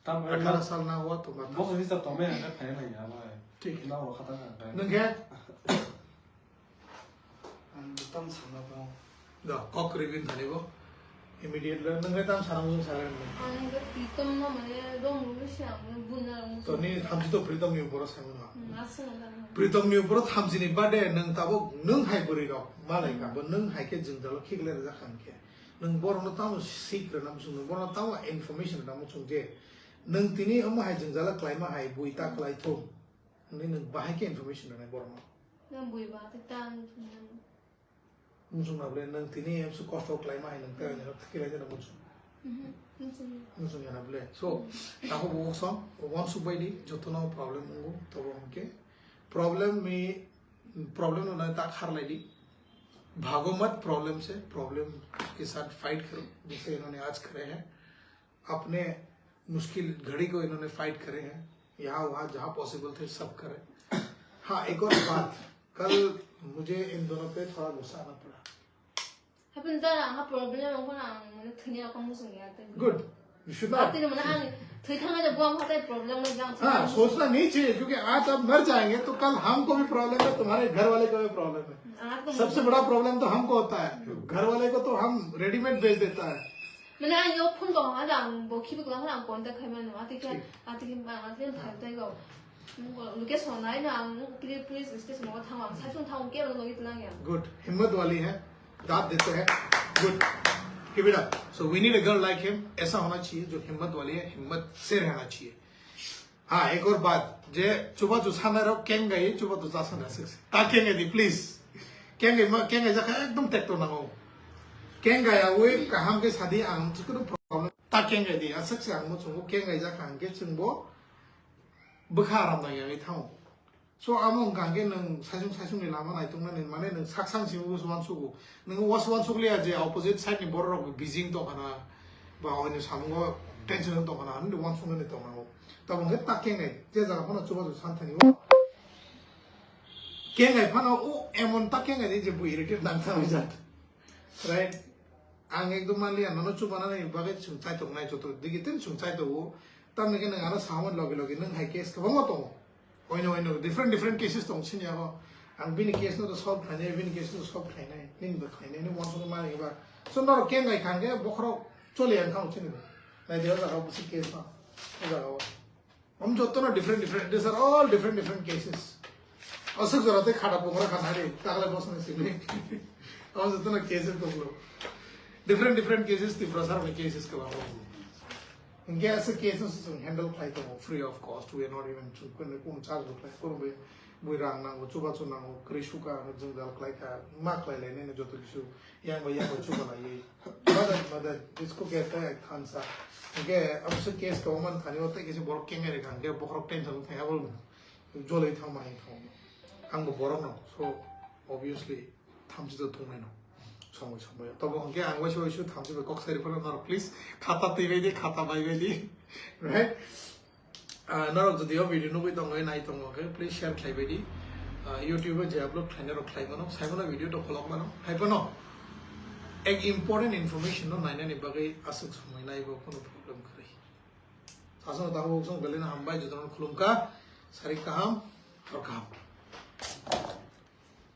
Tam अठारह साल ना हुआ तो मत। Bok ni sa tome ya phaya na ya ba. ठीक है। Na wa khata na. Nung khe? Ang tam sana ba. Da, kok ribin thani bo. Immediately, nung khe tam sana mung sana. Ang khe Pritom no mane dong mu se ang bun na mu. To ni thamchi to Pritom ni uporo sai mano. Hmm, aswk na. Pritom ni uporo thamchi ni bade nung tabo nung hai bwrwi rok malai ka bo nung hai khe jwngjalo khiklai rwjak kha hwn khe. Nung borok no tamo sik rwna muchung, nung borok no tamo information rwna muchung je nung tini omo hai jwngjalo klaima hai bui ta klai thung. Hwnwi nung bahai khe information rwnai borok no. Nang bui ba te ta muchung na. Muchung na bole nung tini emsu kosto klaima hai nung tera nero thikilai jana muchung. Mhm, muchung. Muchung yana bole. So, taho bo song, wansuk bai di, joto no problem ungu, tobo hwnke. Problem mi, problem no na ta kharlai di. भागो मत प्रॉब्लम से, प्रॉब्लम के साथ फाइट करो, जैसे इन्होंने आज करे हैं। अपने मुश्किल घड़ी को इन्होंने फाइट करे हैं, यहाँ वहाँ जहाँ पॉसिबल थे सब करे। हाँ, एक और बात, कल मुझे इन दोनों पे थोड़ा गुस्सा आना पड़ा। Happen da ha problem ang ko ang mane thani ako musung ya ta. Good. You should not. Ati mane ang thwi thanga ja buang hatai problem na jang. हाँ, सोचना नहीं चाहिए, क्योंकि आज आप मर जाएंगे तो कल हमको भी प्रॉब्लम है, तुम्हारे घर वाले को भी प्रॉब्लम है। Ang to सबसे बड़ा प्रॉब्लम तो हमको होता है, घर वाले को तो हम रेडीमेड भेज देता है। Mane ang yo phone ko ha ang bo khibi ko ha ang contact khai mano ati khe ठीक। Ati khe ba ati khe thai tai go. Location nai na ang please please station mo thang ang sai chung thang ke lo logi tlang ya. Good, हिम्मत वाली है, दाद देते हैं। Good, keep it up। So we need a girl like him। ऐसा होना चाहिए जो हिम्मत वाली है, हिम्मत से रहना चाहिए। हाँ, एक और बात, जे chubachu sanai rok kengai, chubachu chasanai sik ta kengai di please। Kengai ma kengai jakha ekdom tekto nango। Kengai awi kaham khe sadi ang chikunu problem ta kengai di aswk se ang muchungo kengai jakha hwnkhe chwngbo bwkha aram nang yagwi thango। So amo wngkha hwnkhe nwng saisung saisungni lama naituknani mane nwng sak sang simi uansukgo, nwng uansuk liya je opposite side ni borok rok bijing tongkhana ba oini samungo tension wng tongkhana hwnwi uansuknani tongnago। Tabuk hwnkhe ta kengai je jaga phano chubachu santhani o kengai phano o emon ta kengai di je bo irritate nang thangwi jat, right? Ang ekdom manliya nono chubanani bagwi chwng chaitok nai joto digi tei chwng chaitogo, tamni khe nwng ano sahamani logi logi nwng hai case kwbangma tongo, oino oino different different cases tong sini yago, ang bini case no to solve khlainai, bini case no to solve khlainai, nini bo khlainai, nini uansukma manwi ba, so norok kengai kha hwnkhe bokhorok choli yang kha chini bo, nai de o jaga o bwswk case no, o jaga o. Om jotono different different, these are all different different cases. Aswk jora tei khata pungra kha nari, tagle bosna simi. Om jotono cases tonglo. Different different cases, Tiprasa rokni cases kwbangma. Hwnkhe aswk cases chwng handle khlai tongo free of cost. We are not even chwng kunu kunu charge bo khlai, kunu bui, bui rang nango, chubachu nango, kwrwi suka, jwngjal khlai kha, ma khlai lai nini joto kisu. Yang bai yang bai chuba lai. Mother, mother, इसको कहता है खानसा। Hwnkhe abose case kwbangma thani o tei kisa borok kengai rikha hwnkhe bokhorok tension thai abo joloi thangma hai thang. Ang bo borok no, so obviously thamchi to thungnai no. Somoi somoi. Tobo hwnkhe ang waisa waisa thamchi bai kok sari phano norok please khata twi bai di, khata bai bai di. Right? Ah, norok jodi o video nugwi tongo, nai tongo khe, please share khlai bai di. Ah, YouTube o je upload khlainai rok khlai mano, sai mano video to kholok mano, hai phano ek important information no nainani bagwi aswk somoi nai bo kono problem kwrwi. Aswk ta hubuk song belai no hambai, jotono khulumkha, sari kaham, hor kaham.